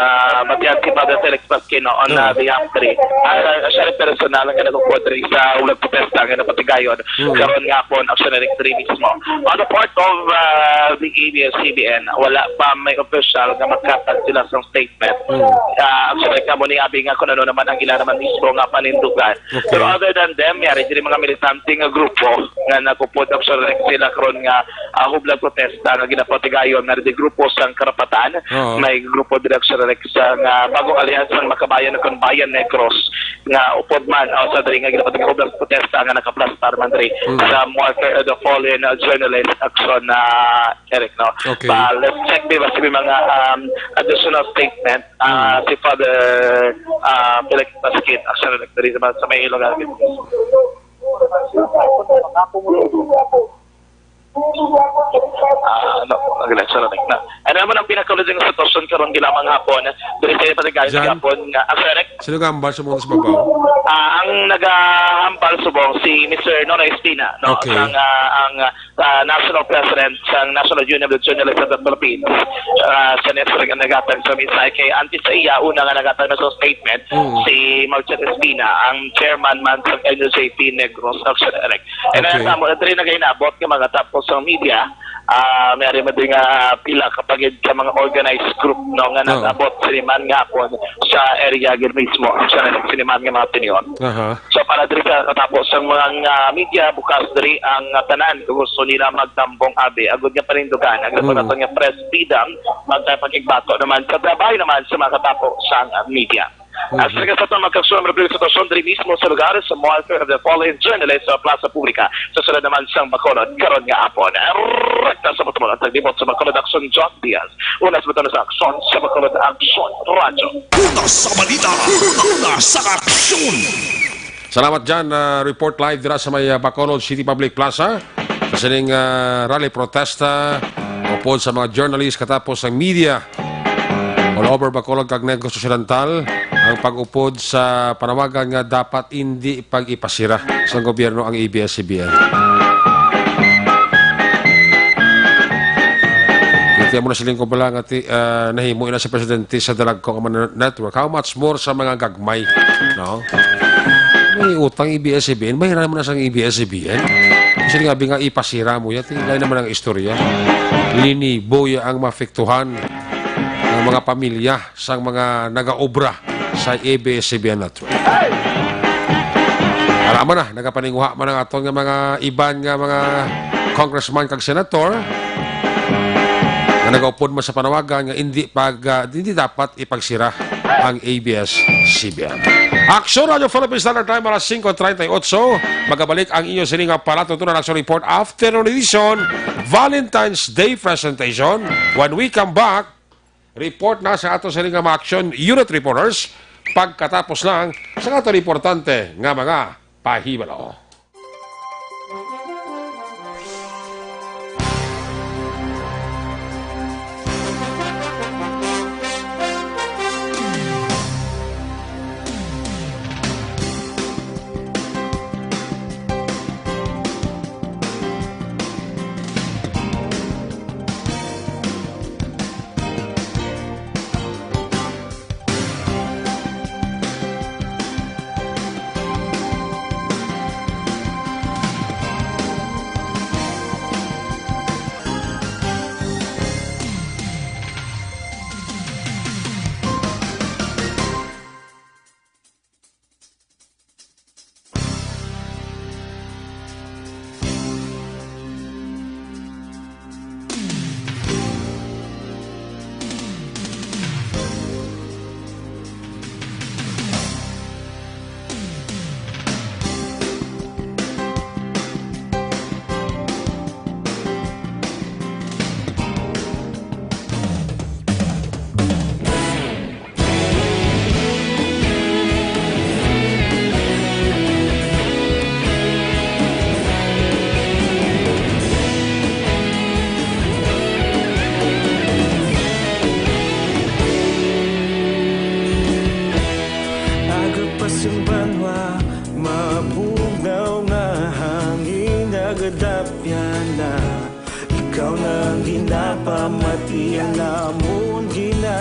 matiyan si Father Felix Pasquino on, Ah. uh, behalf three. Ah, siya rin personal nga nagkukuha diri sa ulag protesta nga napatigayon. Hmm. Karon nga po, actually, three mismo. On the part of, uh, the A B S C B N, wala pa may official nga makatag sila sa statement. Mm. Ah, actually, kamo ni abi nga kung ano naman ang ila naman mismo nga panindugan. Okay. Pero other than them, yari diri mga militante nga grupo nga nagupod, actually, sila karon nga, ah, hublag protesta nga ginapatigayon na di grupo sang karapatan. Oo. May grupo diri, actually, sa nga Bagong Alyansa sang Makabayan ug Bayan Negros nga upod man, o sa diri nga ginapatigayon hublag protesta nga nakaplastar man diri Mm. sa Martyr of the Fallen, uh, Journalist Action, uh, Eric, no? Okay. But let's check, di ba, sa mga, um, additional statement, ah, Mm. si Father, ah, Felix Pasquin, actually, nagdiri sa, sa may Ilonggo. Ah, ano, ang gila, sorry, na. Ano naman ang pinakaulad ng sitwasyon karon, gila, mga hapon? Diri sa Patagal, Jan? Hapon nga, ah, Eric? Sino nga ang ambal sa mga sa babaw? Ah, ang nagahambal subong si Mister Nonoy Espina, no? Okay. Ang, ah, ang, ah, ah, National President sang National Union of the Journalists of the Philippines, ah, sa next nga nagatag sa mensahe kay antes sa iya, una nga nagatag na sa statement, Mm. si Marcel Espina, ang chairman man sa N U J P Negros, actually, Eric. And Okay. then, amo na diri nagainabot nga mga tapos sa media, ah, may ari man din nga pila ka pagid ka mga organized group, no, nga Oo. nag-abot siniman nga hapon sa area gid mismo, sa siniman nga mga opinion. Aha. So, para diri sa katapos sang mga, ah, media, bukas diri ang, ah, tanan kung gusto nila magtambong abi, agud nga panindugan ang Mhm. naton nga press freedom, magpakigbato naman sa trabaho naman sa mga katapo sang, ah, media. Mhm. As regards sa atong magkagsuon, mga sitwasyon diri mismo sa lugar sa Martyr of the Fallen Journalist sa Plaza Publica, sa sulod naman sang Bacolod, karon nga hapon. Rekta sa pagtumulong, taglibot sa Bacolod, Action, John Diaz. Una sa Bacolod sa Aksyon, sa Bacolod Aksyon Radyo. Una sa balita, una sa aksyon. Salamat dyan. Ah, report live dira sa may, ah, Bacolod City Public Plaza. Sa sining, ah, rally protesta, upod sa mga journalist katapos ang media all over Bacolod kag Negros Occidental, ang pag-upod sa panawagan nga dapat indi pag-ipasira sang gobyerno ang A B S C B N. Kita mo na siling ko pala nga ti, ah, nahimo na si presidente sa dalagko nga mga network. How much more sa mga gagmay, no? May utang A B S C B N, may naman na sang A B S C B N. Kasi nga, abi nga, ipasira mo yan. Tingnan naman ang istorya. Linibo ya ang mapektuhan ng mga pamilya sang mga nagaobra sa A B S C B N Network. Alam mo na, nagapaninguha man ang aton nga mga iban nga mga congressman kag senator nga nagaupod man sa panawagan nga hindi pag, ah, hindi dapat ipagsira ang A B S C B N. Aksyon Radyo Philippines Standard Time, alas singko treinta y ocho. Magabalik ang inyo sini nga palatuntunan aksyon report, afternoon edition, Valentine's Day presentation. When we come back, report na sa ato sini nga mga action unit reporters pagkatapos lang sa ato importante nga mga pahibalo.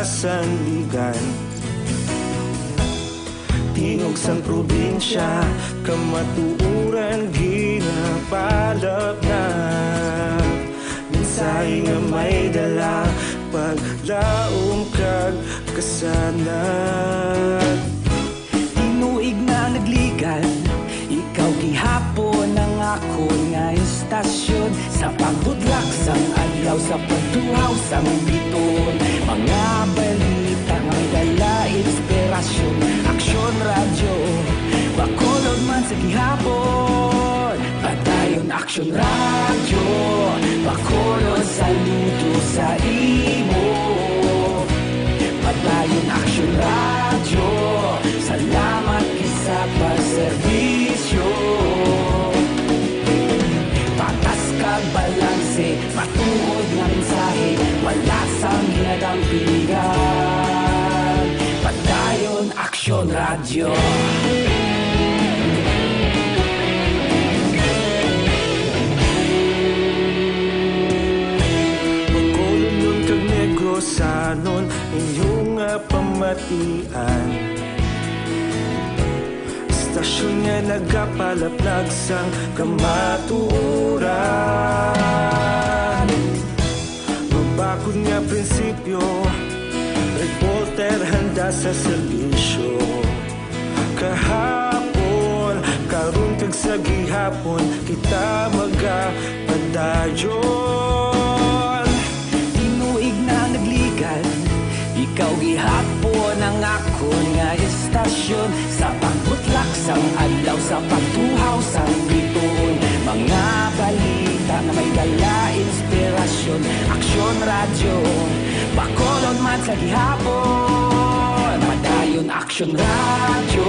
sandigan. Tingog sang probinsya, kamatuoran ginapalapnap. Mensahe nga may dala, paglaom kag kasanag. Tinuig na nagligad, ikaw gihapon ang akon nga istasyon. Sa pagbudlak sang adlaw, sa pagtuhaw sang bituon, mga balita nga may dala inspirasyon. Aksyon Radyo, Bacolod man sa gihapon. Padayon Aksyon Radyo, Bacolod, saludo sa imo. Padayon Aksyon Radyo, salamat gid sa pagserbisyo. Patas kag balanse, matuod nga mensahe, wala sang ginadampigan. Padayon Aksyon Radyo. Bacolodnon kag Negrosanon, inyo nga pamatian. Istasyon nga nagapalapnag sang kamatuoran. Mabakod nga prinsipyo, reporter handa sa serbisyo. Kahapon, karon kag sa gihapon, kita magapadayon. Tinuig na nagligad, ikaw gihapon ang akon nga istasyon. Sa pagbutlak sang adlaw, sa pagtuhaw sang bituon, mga balita nga may dala inspirasyon. Aksyon Radyo, Bacolod man sa gihapon. Padayon Aksyon Radyo,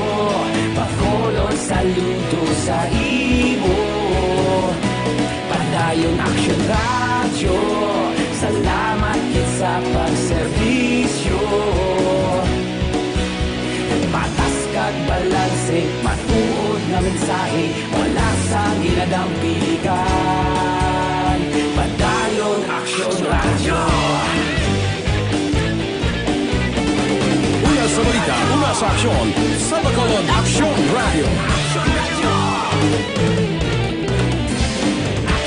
Bacolod, saludo sa imo. Padayon Aksyon Radyo, salamat gid sa pagserbisyo. Patas kag balanse, matuod nga mensahe, wala sang ginadampigan. Padayon Aksyon Radyo. Una sa balita, una sa aksyon, sa Bacolod Aksyon Radyo.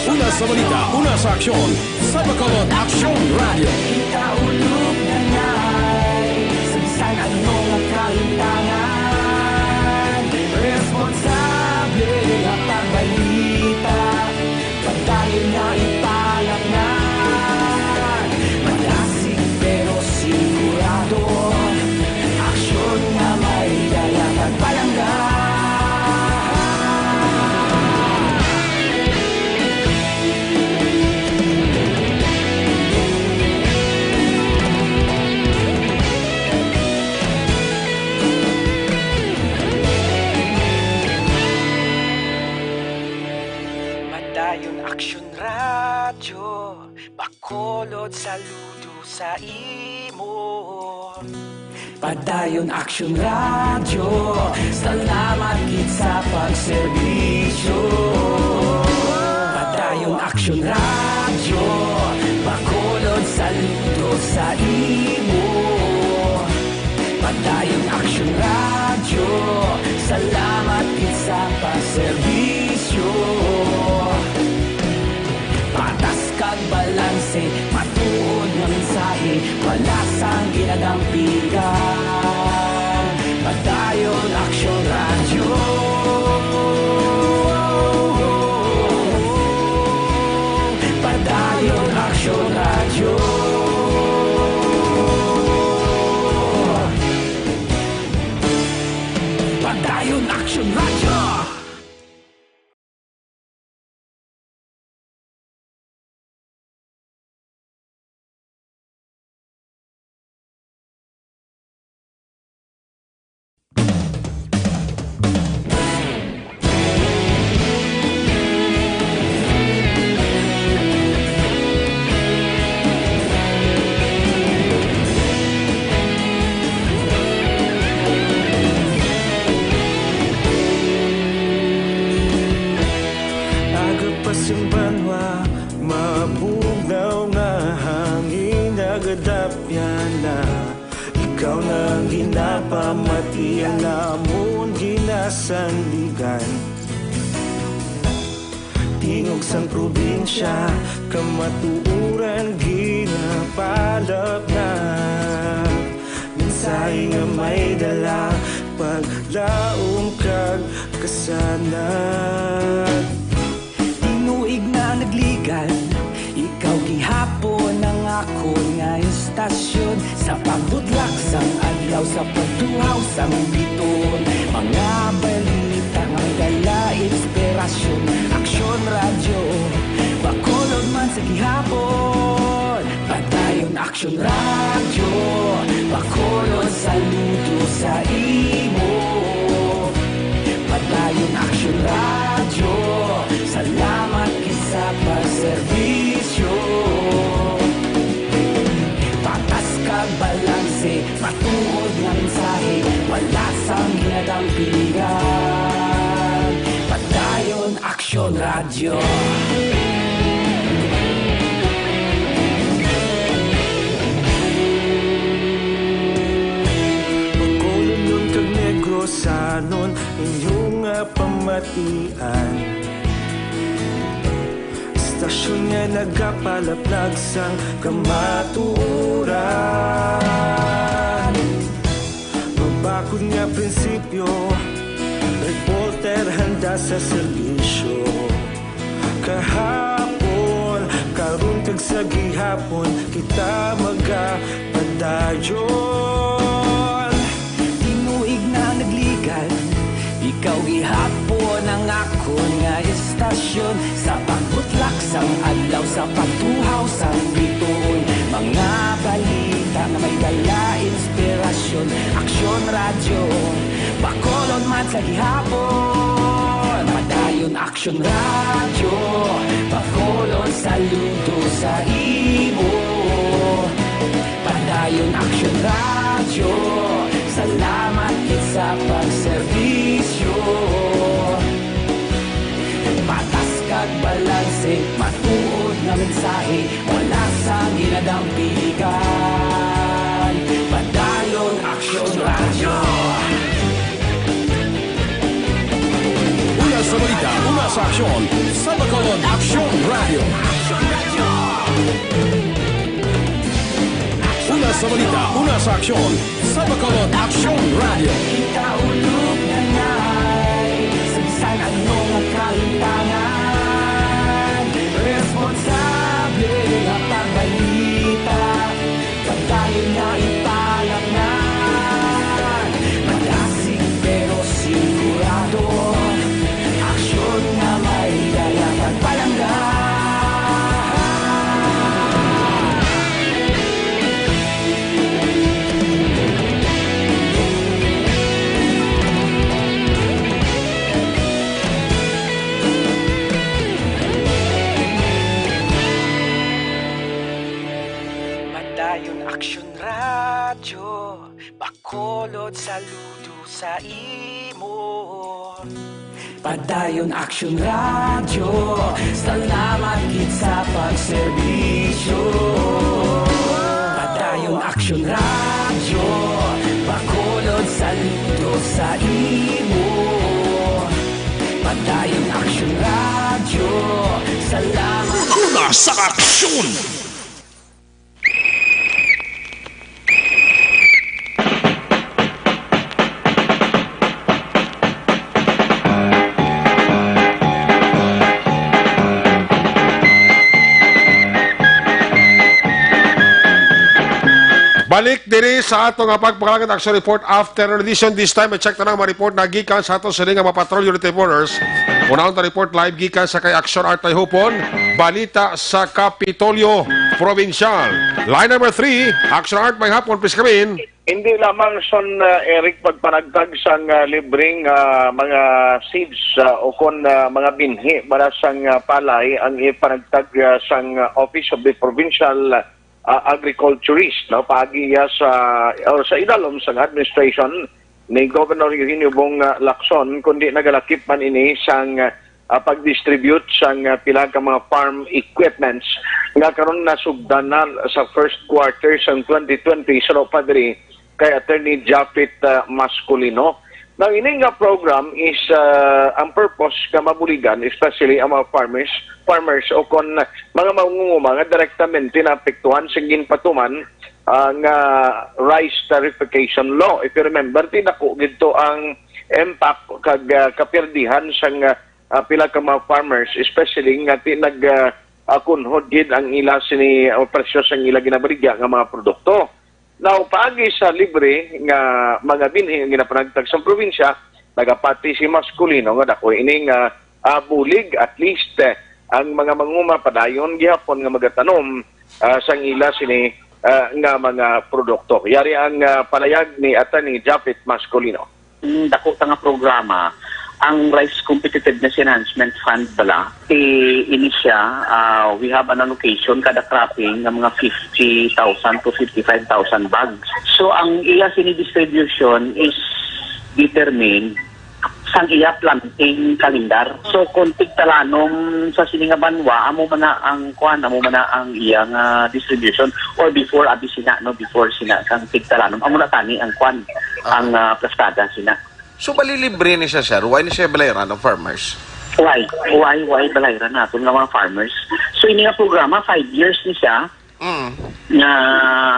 Una sa balita, una sa aksyon, sa Bacolod Aksyon Radyo. Kita ulog na ngay, sa bisan ano nga kahintangan, responsable nga pagbalita, padayon nga ipalapngan. Malasig pero sigurado, aksyon nga may dala kag palangga. Padayon Aksyon Radyo, Bacolod, saludo sa imo. Padayon Aksyon Radyo, salamat gid sa pagserbisyo. Padayon Aksyon Radyo, Bacolod, saludo sa imo. Padayon Aksyon Radyo, salamat gid sa pagserbisyo. Patas kag balanse, matuod nga mensahe, wala sang ginadampigan. Padayon Aksyon Radyo. Padayon Aksyon Radyo. Padayon Aksyon Radyo. Aga pa sing banwa, mabugnaw nga hangin nagadapyan na. Ikaw na ang ginapamati, ang amon ginasandigan. Tingog sang probinsya, kamatuoran ginapalapnag. Mensahe nga may dala, paglaom kag kasanag. Tinuig na nagligan, ikaw gihapon ang akon nga istasyon. Sa pagbutlak sang adlaw, sa pagtuhaw sang biton, mga balita nga may dala inspirasyon. Aksyon Radyo, Bacolod man sa gihapon. Padayon Aksyon Radyo, Bacolod, saludo sa imo. Padayon Aksyon Radyo, salamat gid sa pagserbisyo. Patas kag balanse, matuod nga mensahe, wala sang ginadampigan. Padayon Aksyon Radyo. Bacolodnon kag Negrosanon, inyo nga pamatian. Istasyon nga nagapalaplag sang kamatuoran. Mabakod nga prinsipyo, reporter handa sa serbisyo. Kahapon, karon kag sa gihapon, kita magapadayon. Tinuig na nagligan, ikaw gihapon ang akon nga istasyon. Sa pagbutlak sang adlaw, sa pagtuhaw sang bituon, mga balita nga may dala inspirasyon. Aksyon Radyo, Bacolod man sa gihapon. Padayon Aksyon Radyo, Bacolod, saludo sa imo. Padayon Aksyon Radyo, salamat gid sa pagserbisyo. Patas kag balanse, matuod nga mensahe, wala sang ginadampigan. Padayon Aksyon Radyo. Una sa balita, una sa aksyon, sa Bacolod Aksyon Radyo. Una sa balita, una sa aksyon, sa Bacolod Aksyon Radyo. Kita ulog na ngay, sa bisan ano nga kahitangan, responsable nga pagbalita. Padayon na ipalapngan, madasig pero sigurado, aksyon nga may dala kag palangga. Padayon Aksyon Radyo, Bacolod, saludo sa imo. Padayon Aksyon Radyo, salamat gid sa pagserbisyo. Padayon Aksyon Radyo, Bacolod, saludo sa imo. Padayon Aksyon Radyo, salamat. Una sa aksyon. Balik diri sa ato nga pagpakalagan action report after edition. This time, i-check na lang mga report na gikan sa ato sini nga mga patrol unit reporters. Unahon ta report live gikan sa kay Action Art Tayhupon. Balita sa Kapitolyo Provincial. Line number three, Action Art, may hapon, please come in. Hindi lamang son, uh, Eric, pagpanagtag sang, uh, libreng, uh, mga seeds, uh, o kon, uh, mga binhi para sang, uh, palay ang ipanagtag, uh, sang, uh, Office of the Provincial, uh, Agriculturist, no, paagi iya sa, or sa ilalom sang administration ni Governor Eugenio Bong, uh, Lacson, kundi nagalakip man ini sang, uh, ah, pag-distribute sang, ah, pila ka mga farm equipments nga karon nasugdan na sa first quarter sang twenty twenty, suno pa diri kay Attorney Japhet, ah, Masculino. Now, ini nga program is, ah, ang purpose nga mabuligan, especially ang mga farmers, farmers o kon mga mangunguma nga direktamente naapektuhan sa ginpatuman, ah, nga rice tariffication law. If you remember, ti dako gid to ang impact kag, ah, kapirdihan sang, ah, pila ka mga farmers, especially nga ti nag, ah, ah, kunhod gid ang ila sini, ah, presyo sang ila ginabaligya nga mga produkto. Now, paagi sa libre nga mga binhi nga ginapanagtag sa probinsya, nagapati si Masculino nga dako ining, ah, ah, bulig, at least, eh, ang mga manguma padayon gihapon nga magatanom, ah, sang ila sini, ah, nga mga produkto. Yari ang, ah, palayag ni Attorney Japhet Masculino. Mm, dako ta nga programa. Ang Rice Competitiveness Enhancement Fund bala, eh, ini siya, ah, we have an allocation kada cropping nga mga fifty thousand to fifty-five thousand bags. So, ang iya sini distribution is determined sang iya planting calendar. So, kung tigtalanom sa sini nga banwa, amo man na ang kuan, amo man na ang iya nga distribution, or before, abi sina, no, before sina sang tigtalanom, amo na tani ang kuan, Ah. ang, ah, plastada sina. So, bali libre ni siya, sir? Wala ni siya balayran ng farmers? Why? Why? Why balayran naton nga mga farmers? So, ini nga programa, five years ni siya Mm. nga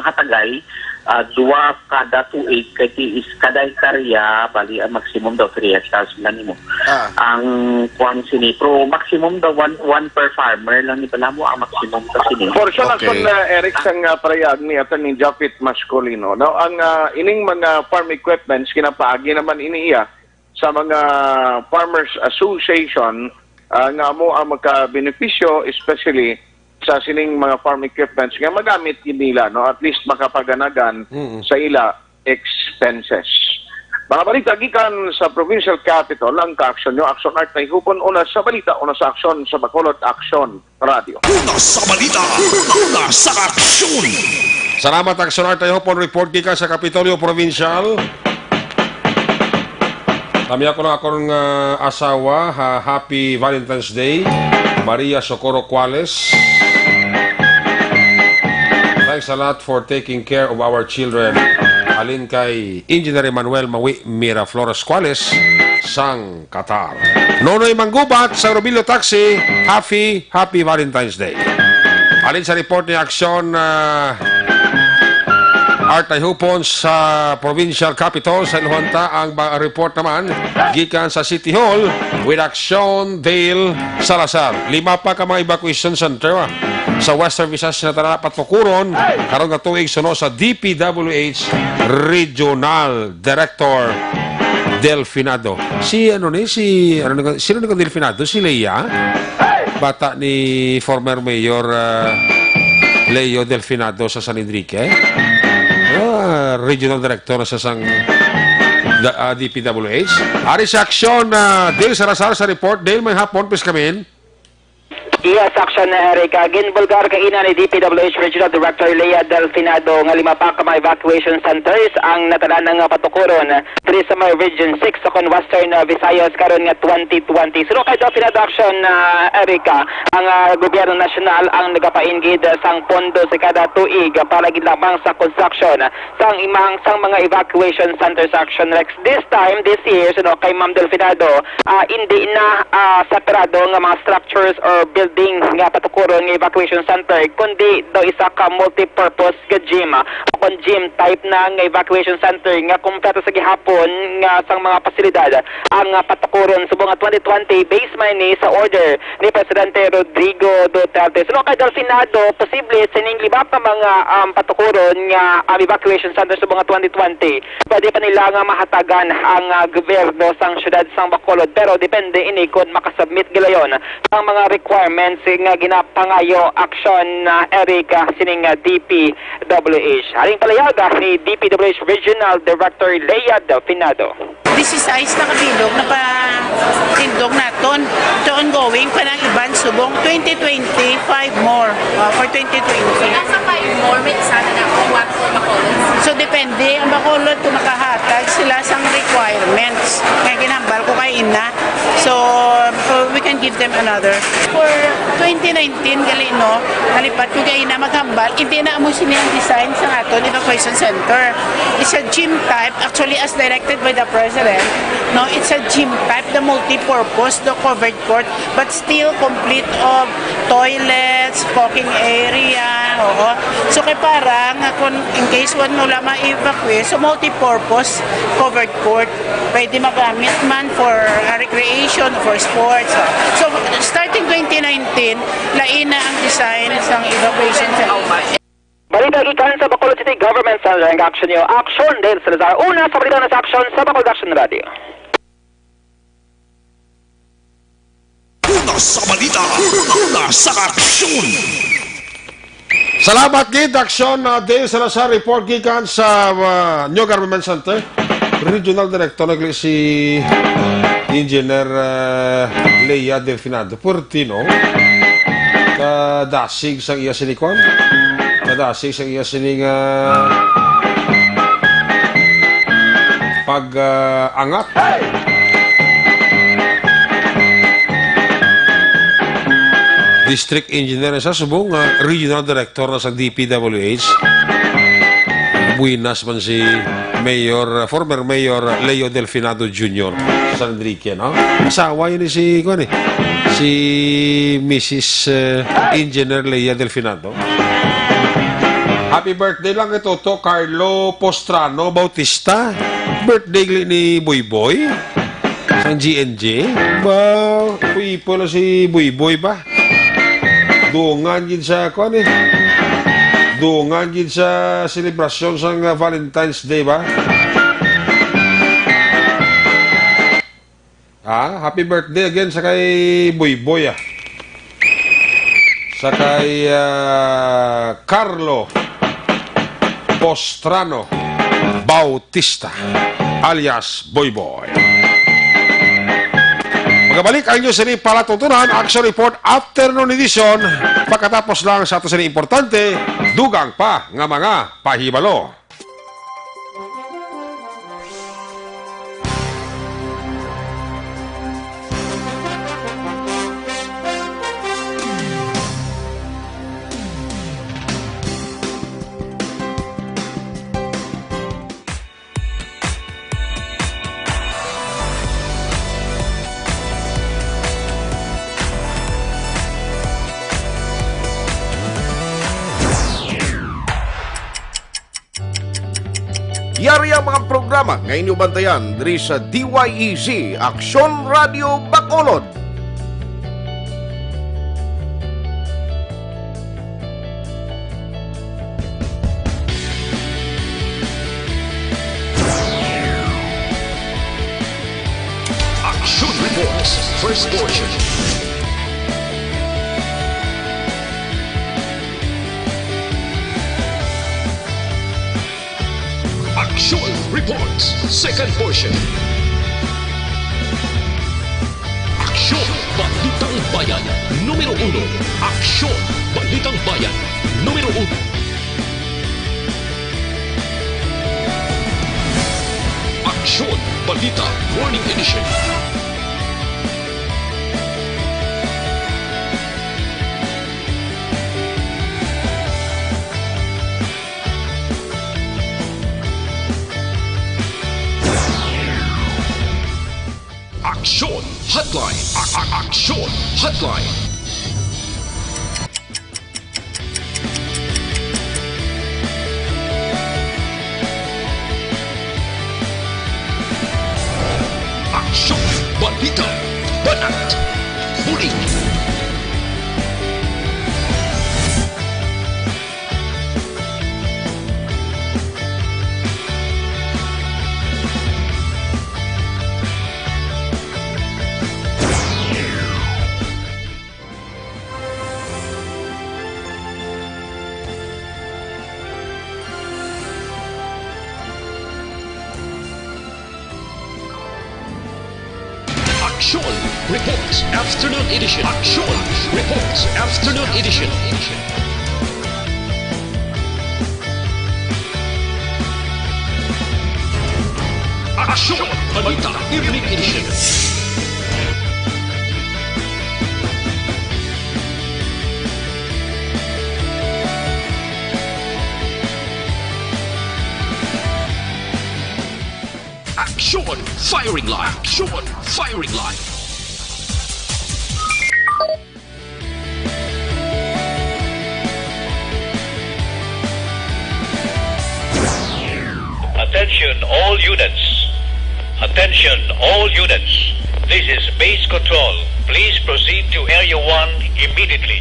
hatagay, ah, duwa kada tuig kay ti is kada hektarya, bali, ang maximum daw three hectares lang nimo. Ah. Ang kuan sini, pero maximum daw one, one per farmer lang ni bala mo ang maximum sa sini. For sure, Okay. Action, uh, Eric, sang, uh, parayag ni Attorney Japhet Masculino. Now, ang, uh, ining mga farm equipments, kinapaagi naman ini iya sa mga farmers association, uh, nga amo ang makabenepisyo, especially sa sining mga farm equipments nga magamit gid nila, no? At least makapaganagan Mm-mm. sa ila expenses. Mga balita gikan sa Provincial Capitol, ang ka-aksyon nyo, Aksyon Art Tayhupon, una sa balita, una sa aksyon, sa Bacolod Aksyon Radio. Una sa balita, una sa aksyon. Salamat, Aksyon Art Tayhupon, report gikan sa Kapitolyo Provincial. Kami ako lang akong, ah, asawa, ha, Happy Valentine's Day, Maria Socorro Cuales. Thanks a lot for taking care of our children. Alin kay Engineer Emmanuel Mawi Miraflores Cuales sang Qatar. Nonoy Manggubat sang Robilio Taxi, happy, happy Valentine's Day. Alin sa report ni Aksyon, ah, Art Tayhupon sa Provincial Capitol, sa iluhan ta ang ba-, report naman gikan sa City Hall with Aksyon Dale Salazar. Lima pa ka mga evacuation center, ah, sa Western Visayas na tara patukuron karon nga tuig suno sa D P W H Regional Director Delfinado. Si ano ni, si, ano ni, sino ni Delfinado? Si Lea? Bata ni former Mayor, ah, Leo Delfinado sa San Enrique. Ah, Regional Director sa sang, da-, ah, D P W H. Ari sa aksyon, ah, Dale Salazar sa report. Dale, may hapon, please come in. Yes, aksyon na, Eric. Ah, ginbulgar kaina ni D P W H Regional Director Lea Delfinado nga lima pa ka mga evacuation centers ang natanan nga patukuron diri sa may Region six sa kon Western, ah, Visayas karon nga twenty twenty. Suno kay Delfinado aksyon, ah, Eric, ah, ang, ah, gobyerno nasyonal ang nagapainggid, ah, sang pondo sa kada tuig, ah, para gid lamang sa construction sang imang, sang mga evacuation centers aksyon, Rex. This time, this year, suno kay Ma'am Delfinado, ah, hindi na, ah, separado nga mga structures or building nga patukuron nga evacuation center, kundi daw isa ka multi-purpose nga gym, ah, o kon gym type na nga evacuation center nga kompleto sa gihapon nga sang mga pasilidad ang, ah, patukuron. Subong nga twenty twenty, base man ni sa order ni Presidente Rodrigo Duterte. Suno kay Delfinado, posible sining lima ka mga, um, patukuron nga, um, evacuation center subong nga twenty twenty. Pwede pa nila nga mahatagan ang, ah, gobyerno sang siyudad sang Bacolod, pero depende ini kon makasubmit gilayon ang mga requirements nga ginapangayo aksyon na Eric, ah, sining, ah, D P W H. Haring palayag, ah, ni D P W H Regional Director Lea Delfinado. Disisais na ka bilog na patindog naton. Ito ongoing pa ng iban subong twenty twenty-five more, uh, for twenty twenty. Nasa five more, may isa na lang kung one for Bacolod. So, depende ang Bacolod kung makahatag sila sang requirements. Kaya ginambal ko kay ina. So, uh, we can Give them another. For twenty nineteen, gali, no, nalipad ko kay na maghambal, hindi na amo sini ang design sa aton evacuation center. It's a gym type. Actually, as directed by the president, no, it's a gym type, the multi-purpose, the covered court, but still complete of toilets, cooking area, oo. So, kay para nga kung in case one mo lang ma-evacuate, so multi-purpose covered court, pwede magamit man for, uh, recreation, for sports. So, starting twenty nineteen, lain na ang design sang evacuation center. Balita gikan sa Bacolod City Government Center, ang aksyon niyo. Aksyon din sa Lazar. Una sa balita na sa aksyon sa Bacolod Action Radio. Una sa balita, una sa aksyon. Salamat gid, Aksyon, uh, Dale Salazar, report gikan sa, uh, New Government Center. Regional Director nagli si Engineer, uh, Lea Delfinado Portino. Kadasig sang iya sinikon. Kadasig sang iya sining, uh, pag, uh, angat. District Engineer sa subong nga Regional Director na sa D P W H. Buenas man si Mayor, former Mayor Leo Delfinado Junior sa San Enrique, no? Asawa yun ni si, kuwan eh, si Missus, eh, Engineer Lea Delfinado. Happy birthday lang kay Toto Carlo Postrano Bautista. Birthday gali ni Boy Boy. Sang G N G. Ba, ipoy-ipoy lang si Boy Boy ba? Dungan gid sa, kuwan eh. Dungan gid sa selebrasyon sang, ah, Valentine's Day ba? Ah, happy birthday again sa kay Boy Boy, ah. Sa kay, ah, Carlo Postrano Bautista, alias Boy Boy. Magabalik ang inyo sini palatuntunan, Action Report, Afternoon Edition. Pagkatapos lang sa ato sini importante, dugang pa nga mga pahibalo. Yari ang mga programa nga inyo bantayan diri sa D Y E Z, Aksyon Radio Bacolod. Action Reports, first portion. Action Reports, second portion. Action Balitang Bayan, numero uno. Action Balitang Bayan, numero uno. Action Balita Morning Edition. Action Hotline. A- a- Action Hotline. Action Balita. Banat. Bulig. Action Reports Afternoon Edition. Action Reports Afternoon Edition. Action Balita Evening Edition. Action Firing Line. Action Firing Line. Attention all units. Attention all units. This is base control. Please proceed to Area one immediately.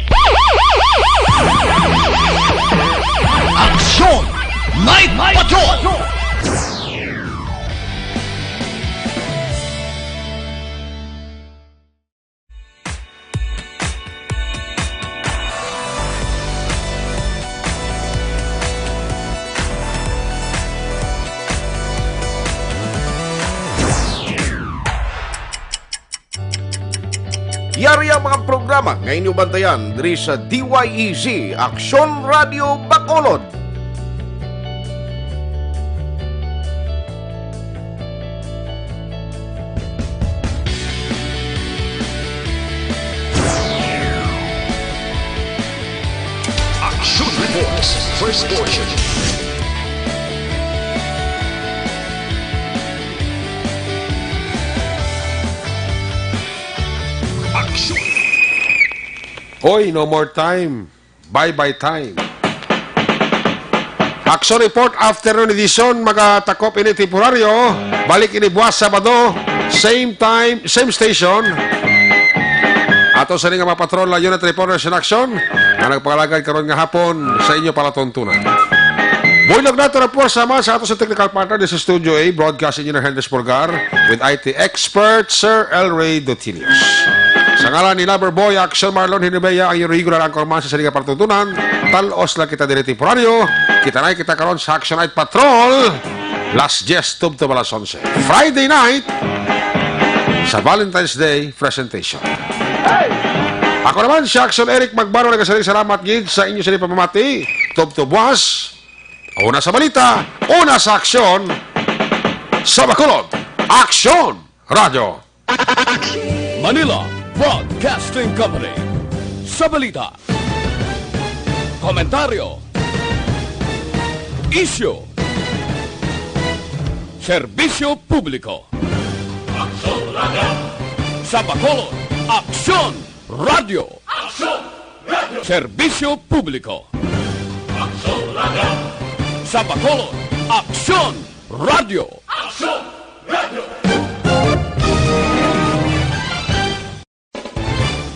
Action Night Patrol! Yari ang mga programa nga inyo bantayan diri sa D Y E Z, Aksyon Radio Bacolod. Action Reports, first portion. Action. Hoy, no more time. Bye-bye time. Action Report, afternoon edition, magatakop ini temporaryo. Balik ini buwas Sabado, same time, same station. Ato sa nga mga patrol na unit reporters in action nga nagpangalagad karon nga hapon sa inyo palatuntunan. Buylog nato na po sama sa ato sa technical partner sa Studio A, broadcast engineer Hendes Purgar, with I T expert Sir Elray Dutilius. Sa ngalan ni Lover Boy Action Marlon Hinubea, ang iyong regular anchorman sa sining nga palatuntunan, talos lang kita diri temporaryo. Kita na kita karon sa Action Night Patrol, las diyes tubtob alas onse. Friday night, sa Valentine's Day presentation. Ako naman si Action Eric Magbaro, nagasiling salamat gid sa inyo sa pamamati. Tubtob buwas, una sa balita, una sa aksyon, sa Bacolod, Aksyon Radyo. Manila Broadcasting Company. Sa balita, komentaryo, isyu, serbisyo publiko. Aksyon Radyo. Sa Bacolod, Aksyon Radyo. Aksyon Radyo. Serbisyo publiko. Aksyon Radyo. Sa Bacolod, Aksyon Radyo.